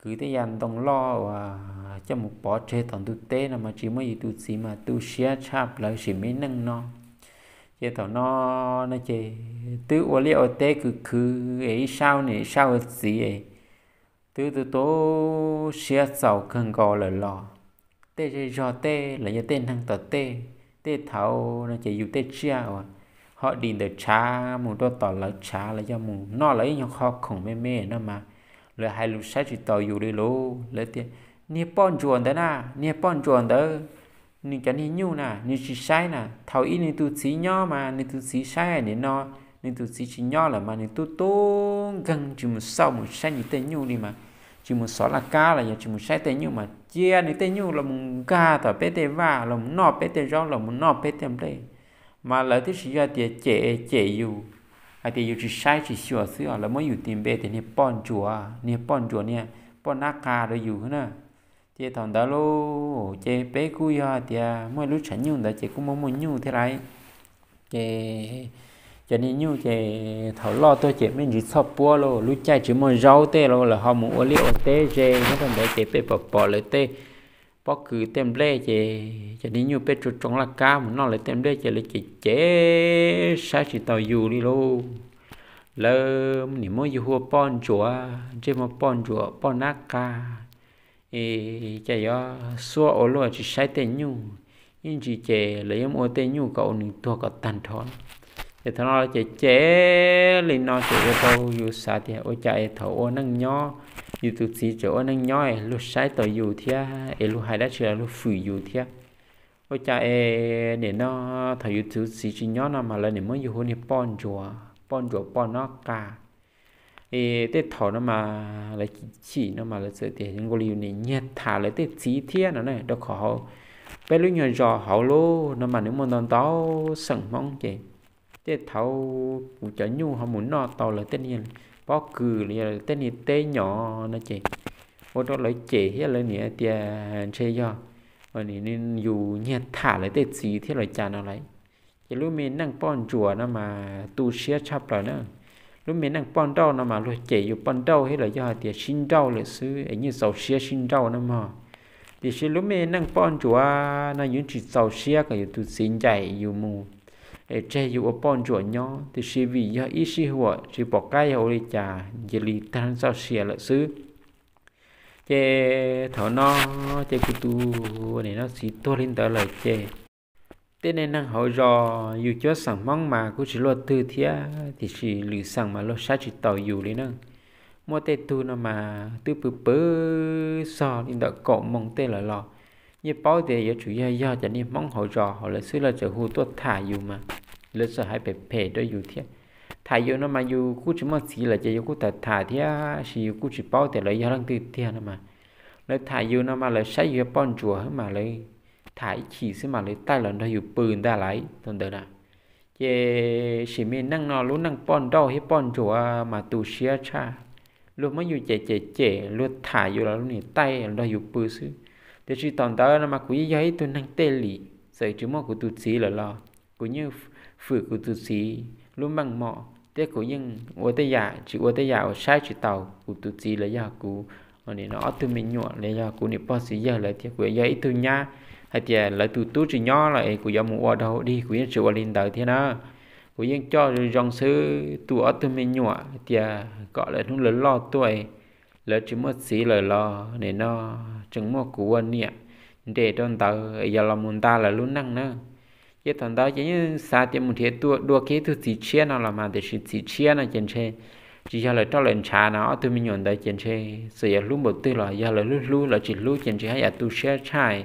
kwv tej yav ntoo loj uas coj mus pov tseg tom ntug teb no mas tsis muaj yus tus txiv mas tu siab tshaj plaws sim me neej no. Ces thaum no no ces twb ua liaj ua teb kwv khwv es ib sab ua niam ib sab ua txiv es twb tu tu siab txaus kawg nkaus lawm los tej zej zog tej los yog tej neeg tom tej, tej thaud no ces yus tej tsiaj uas ho dim ntawm tshav mus rau tom lawv tshav los yog mus noj lawv ib nyuag qho khoom me me no mas lawv hais lus saib tsis taus yus li lauj. Lawv tias niag poj ntsuam ntawd na, niag poj ntsuam ntawd nws cov niag nyuj na nws tsis saib na. Thaum ub nws tus txiv nyob mas nws tus txiv saib, nim no nws tus txiv tsis nyob lawm mas nws tub tub nkeeg tsis mus xauj mus saib nws tej nyuj li mas, tsis mus xov laj kab los yog tsis mus saib tej nyuj mas cia nws tej nyuj los mus nkag tom peb tej vaj, los mus noj peb tej zaub, los mus noj peb tej nplej. Mas lawv twb tsis yog tias cem cem yus hais tias yus tsis saib tsis xyuas xwb os, lawv muab yus tis npe tias niag poj ntsuam, niag poj ntsuam, niag poj nab qa rau yus na. Ces thaum ntawd lauj ces peb kuj yog tias muaj lub tshav nyuj ntawd ces kuj muaj muaj nyuj thiab lauj. Ces cov niag nyuj ces thaum loj tuaj ces me ntsis txhoj puab lauj, lub caij tsis muaj zaub tej lauj, lawv ho mus ua liaj ua teb ze nyob rau ntawd ces peb pom pom lawv tej pob kws tej nplej ces cov niag nyuj peb tsuas tsoo laj kab mus noj lawv tej nplej ces lawv cem cem saib tsis taus yus li lauj. Lawv nim muab yus hu ua poj ntsuam, ntsej muag poj ntsuam poj nab qa, es cas yuav xuab ua luaj tsis saib tej nyuj, ib ntsis ces lawv yuav mus ua tej nyuj kom ua nws tuag kom tag nrho. Ces thaum no ces cem li no ces ua rau yus xav tias ua cas es thaum ua neej nyob, yus tus txiv tseem ua neej nyob es luag saib taus yus thiab es luag hais dab tsi los luag fwm yus thiab. Ua cas es nim no thaum yus tus txiv tsis nyob no mas lawv nim muab yus hu niag poj ntsuam, poj ntsuam poj nab qa. Es tej thaum no mas lawv chim chim no mas lawv txawm tias nkaus li yus nim nyiag tham lawv tej txiv thiab no na, rau qhov hauv peb lub nyuag zos hauv lub no mas nws muaj ntau ntau xeem Hmoob ces tej thaum kuv cov nyuj ho mus noj tau lawv tej niag pob kws los yog tej niag teb nyom no ces ua rau lawv cem thiab lawv nim tias ntshe yog yus nyiag tham lawv tej txiv thiab los cas no lauj. Ces lub me neej poj ntsuam no mas tu siab tshaj plaws na. Lub me neej poj nrauj no mas luag cem yus poj nrauj thiab los yog hais tias sib nrauj lawm xwb es yeej txaus siab sib nrauj na mog. Tiam sis lub me neej poj ntsuam no yus tsis txaus siab kom yus tus txiv ncaim yus mus es tseg yus ua poj ntsuam nyob, tiam sis vim yog ib sij huam tsis pom qab yog ua li cas cia li tag txoj sia lawm xwb. Ces thaum no ces kuv tus nim no txiv tuag li ntawd lawm ces tej neeg hauv zos yus cuab xeem Hmoob mas kuj tsis luaj twg thiab, tiam sis lwm xeem mas luag saib tsis taus yus li na. Muaj tej tug no mas twb pw pw txog li ntawm kaum moos tej lawm los yeej paub tias yuav tsum yog yog cov niag Hmoob hauv zos hauv lawv xwb, lawv txawm hu tuaj tham yus mas lawv txawm hais phem phem rau yus thiab. Tham yus no mas yus kuj tsis muaj txiv lawm ces yus kuj tham tham thiab, sis yus kuj tsis paub tias lawv yog leej twg tiag no mas. Lawv tham yus no mas lawv saib yus yog poj ntsuam xwb mas lawv tham ib chim xwb mas lawv taij los nrog yus pw ntag lauj thaum ntawd na. Ces sim me neej no lub neej poj nrauj thiab poj ntsuam mas tu siab tshaj. Luag muab yus cem cem cem, luag tham yus los luag nim taij los nrog yus pw xwb. Tiam sis thaum ntawd no mas kuv yeej yog ib tug neeg tej lim, txawm tsis muaj kuv tus txiv lawm los kuv yeej fwm kuv tus txiv lub meej mom thiab kuv yeej ua tej yam tsis ua tej yam uas saib tsis taus kuv tus txiv los yog kuv nim no ob tug me nyuam los yog kuv niam pog txiv yawg lawv thiab kuv yog ib tug nyab. Hais tias lawv tus tub tsis nyob los es kuv yuav mus ua dog dig kuv yeej tsis ua li ntawd thiab na. Kuv yeej coj zoo xwb tu ob tug me nyuam tias kom lawv hnub lawv loj tuaj, lawv tsis muaj txiv lawm los nim no tseem muaj kuv ua niam nres rau ntawd yog los mus nta lawv lub neej na. Ces thaum ntawd ces yeej xav tias mus nrhiav dua kiag ib tug txiv tshiab no los mas, tiam sis txiv tshiab no ces ntshe tsis yog lawv roj lawv ntshav no, ob tug me nyuam ntawd ces ntshe txawm yuav hlub npaum twg los yog lawv hlub hlub, lawv tsis hlub ces ntshe haj yam tu siab tshaj,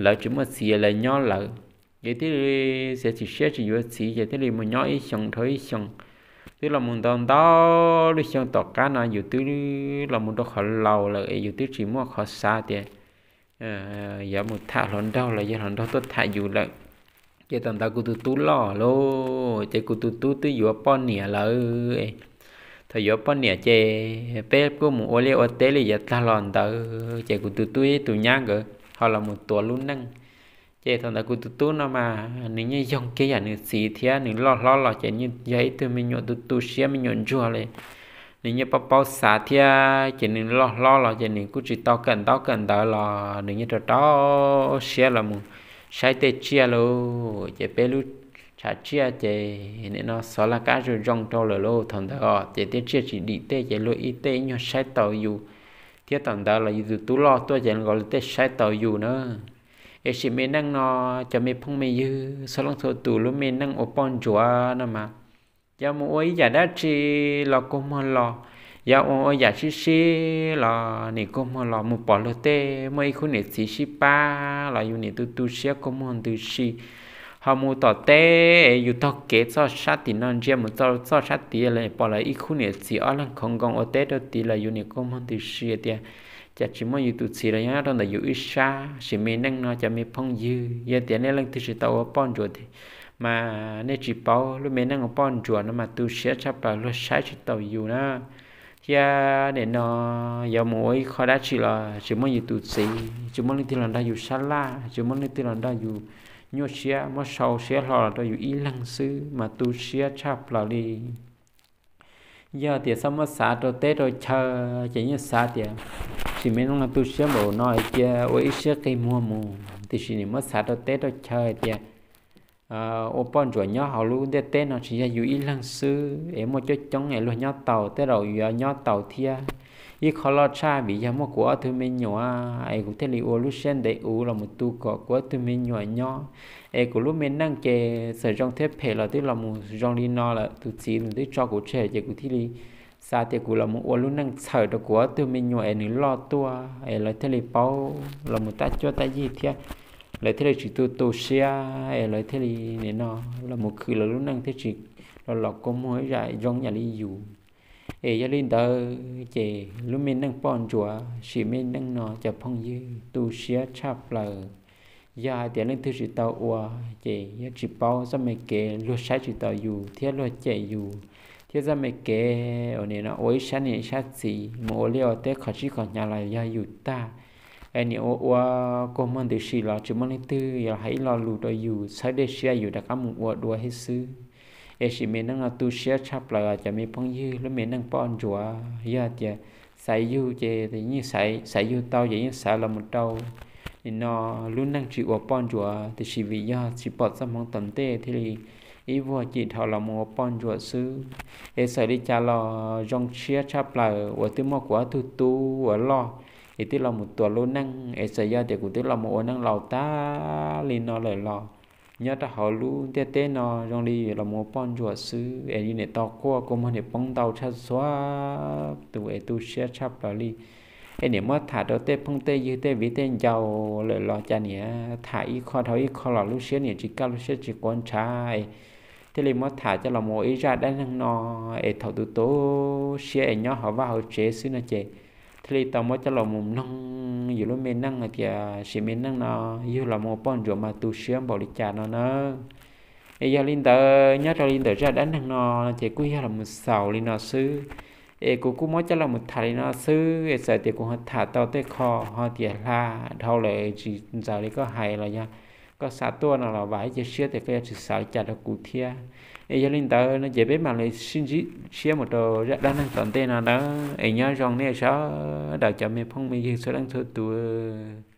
lawv tsis muaj txiv lawv nyob lawm. Ces thiaj li txiav txim siab tsis yuav txiv ces thiaj li mus nyob ib xyoos dhau ib xyoos. Twb los mus ntau ntau lub xyoo tom qab no yus twb los mus rau qhov laus lawm es yus twb tsis muaj qhov xav tias yuav mus tham hluas nraug los yog hluas nraug tuaj tham yus lawm. Ces thaum ntawd kuv tus tub loj lauj, ces kuv tus tub twb yuav poj niam lawm. Thaum yuav poj niam ces peb kuj mus ua liaj ua teb li yav tag los ntawd ces kuv tus tub ib tus nyab nkawd ho los mus tuav lub neej. Ces thaum ntawd kuv tus tub no mas nws yeej yoog kiag yam nws txiv thiab, nws loj hlob los ces yeej yog ib tug me nyuam tu tu siab me nyuam ntsuag li. Nws yeej paub paub xav thiab ces nws loj hlob los ces nws kuj tsis tau kawm ntaub kawm ntawv los nws yeej rau rau siab los mus saib tej tsiaj lauj. Ces peb lub tshav tsiaj ces nim no xov laj kab zoo zoo rau lawm lauj, thaum ntawd os ces tej tsiaj tsis dim tej ces luag ib tej ib nyuag saib taus yus. Thiab thaum ntawd los yus tus tub loj tuaj ces nkaus li tej saib taus yus na. Es sim me neej no cov me phooj me ywg txhua leej txhua tus lub me neej ua poj ntsuam no mas yog mus ua ib yam dab tsi los kua muag los Yog ua ua yam sib sib los nim kua muag los mus pom luag tej muaj ib khub niam txiv sib pab los yus nim tu tu siab kua muag ntws si. Ho mus tom teb yus taug kev txoj sab tim no ntsia mus txoj sab tid los pom lawv ib khub niam txiv ob leeg khoov nkoos ua teb rau tid los yus nim kua muag ntws si tias cas tsis muaj yus tus txiv los nyob rau ntawm yus ib sab. Sim me neej no cov me phooj ywg, yog tias nej leej twg tsis tau ua poj ntsuam mas nej tsis paub, lub me neej ua poj ntsuam no mas tu siab tshaj plaws, luag saib tsis taus yus na. Thiab nim no yuav mus ua ib qho dab tsi los tsis muaj yus tus txiv, tsis muaj leej twg los nrog yus sab laj, tsis muaj leej twg los nrog yus nyuaj siab, muab sau siab hlo los rau yus ib leeg xwb mas tu siab tshaj plaws li. Yog tias txhob muab xav rau teb rau chaw ces yeej xav tias sim me neej no tu siab npaum no cia ua ib siab qi muag mus, tiam sis nim muab xav rau teb rau chaw hais tias ua poj ntsuam nyob hauv lub ntiaj teb no tsis yog yus ib leeg xwb es muaj coob coob es luag nyob taus, tej zaum yuav nyob taus thiab. Ib qho loj tshaj vim yog muaj kuv ob tug me nyuam es kuv thiaj li ua lub siab ntev ua los mus tu kom kuv ob tug me nyuam nyob. Es kuv lub me neej ces txawm zoo thiab phem los twb los mus zoo li no lawm, tus txiv nws twb tso kuv tseg ces kuv thiaj li xav tias kuv los mus ua lub neej txhawm rau kuv ob tug me nyuam es nws loj tuaj es lawv thiaj li paub los mus tab cuab tab yig thiab, lawv thiaj li tsis tu tu siab es lawv thiaj li nim no los mus khwv lawv lub neej thiaj tsis los los kua muag ib yam zoo yam li yus. Es yog li ntawd ces lub me neej poj ntsuam sim me neej no cov phooj ywg tu siab tshaj plaws. Yog hais tias leej twg tsis tau ua ces yuav tsis paub txoj me kev luag saib tsis taus yus thiab luag cem yus, thiab txoj me kev uas nim no ua ib sab niam ib sab txiv mus ua liaj ua teb qhov tsib qhov hnyav los yog yus tag. Es nim ua ua kua muag ntws si los tsis muaj leej twg yuav hais ib lo lus rau yus, txhawb dej siab yus rov qab mus ua dua thiab xwb. Es sim me neej no tu siab tshaj plaws cov me phooj ywg, lub me neej poj ntsuam yog tias xaiv yug ces yeej xaiv yug tau ces yeej xaiv los mus rau nim no lub neej tsis ua poj ntsuam, tiam sis vim yog tsis pom txoj hmoov tom ntej thiaj li ib vuag cim dhau los mus ua poj ntsuam xwb. Es txawm li cas los zoo siab tshaj plaws uas twb muaj kuv ob tug tub uas loj es twb los mus tuav lub neej, es txawm yog tias kuv twb los mus ua neej laus tag li no lawm los nyob rau hauv lub ntiaj teb no zoo li los mus ua poj ntsuam xwb es niam tau quaj kua muag niam poob ntau tshaj txhua tus es tu siab tshaj plaws li. Es niam muab tham rau tej phooj tej ywg tej viv tej ncaus lawm los cas niam tham ib qho dhau ib qho los lub siab niam tsis kaj lub siab tsis quav ntshav, thiaj li muab tham coj los mus ua ib zaj dab neeg no. Es thaum tus tu siab es nyob hauv vaj hauv tsev xwb no ces thiaj li tau muab coj los mus mloog yus lub me neej hais tias sim me neej no yug los mus ua poj ntsuam mas tu siab npaum li cas no na. Es yog li ntawd nyob rau li ntawm zaj dab neeg no ces kuj yog los mus xaus li no xwb. Es kuv kuj muab coj los mus tham li no xwb, es txawm tias kuv ho tham tau tej qho ho tias hla dhau lawm tsis ntxaws li koj hais los yog koj xav tuaj no los vam ib cia siab tias koj yuav tsis xav li cas rau kuv thiab. Es yog li ntawd no ces peb mam li sib ntsib siab mus rau zaj dab neeg tom ntej no na. Es nyob zoo nej sawv daws cov me phooj me ywg txhua leej txhua tus.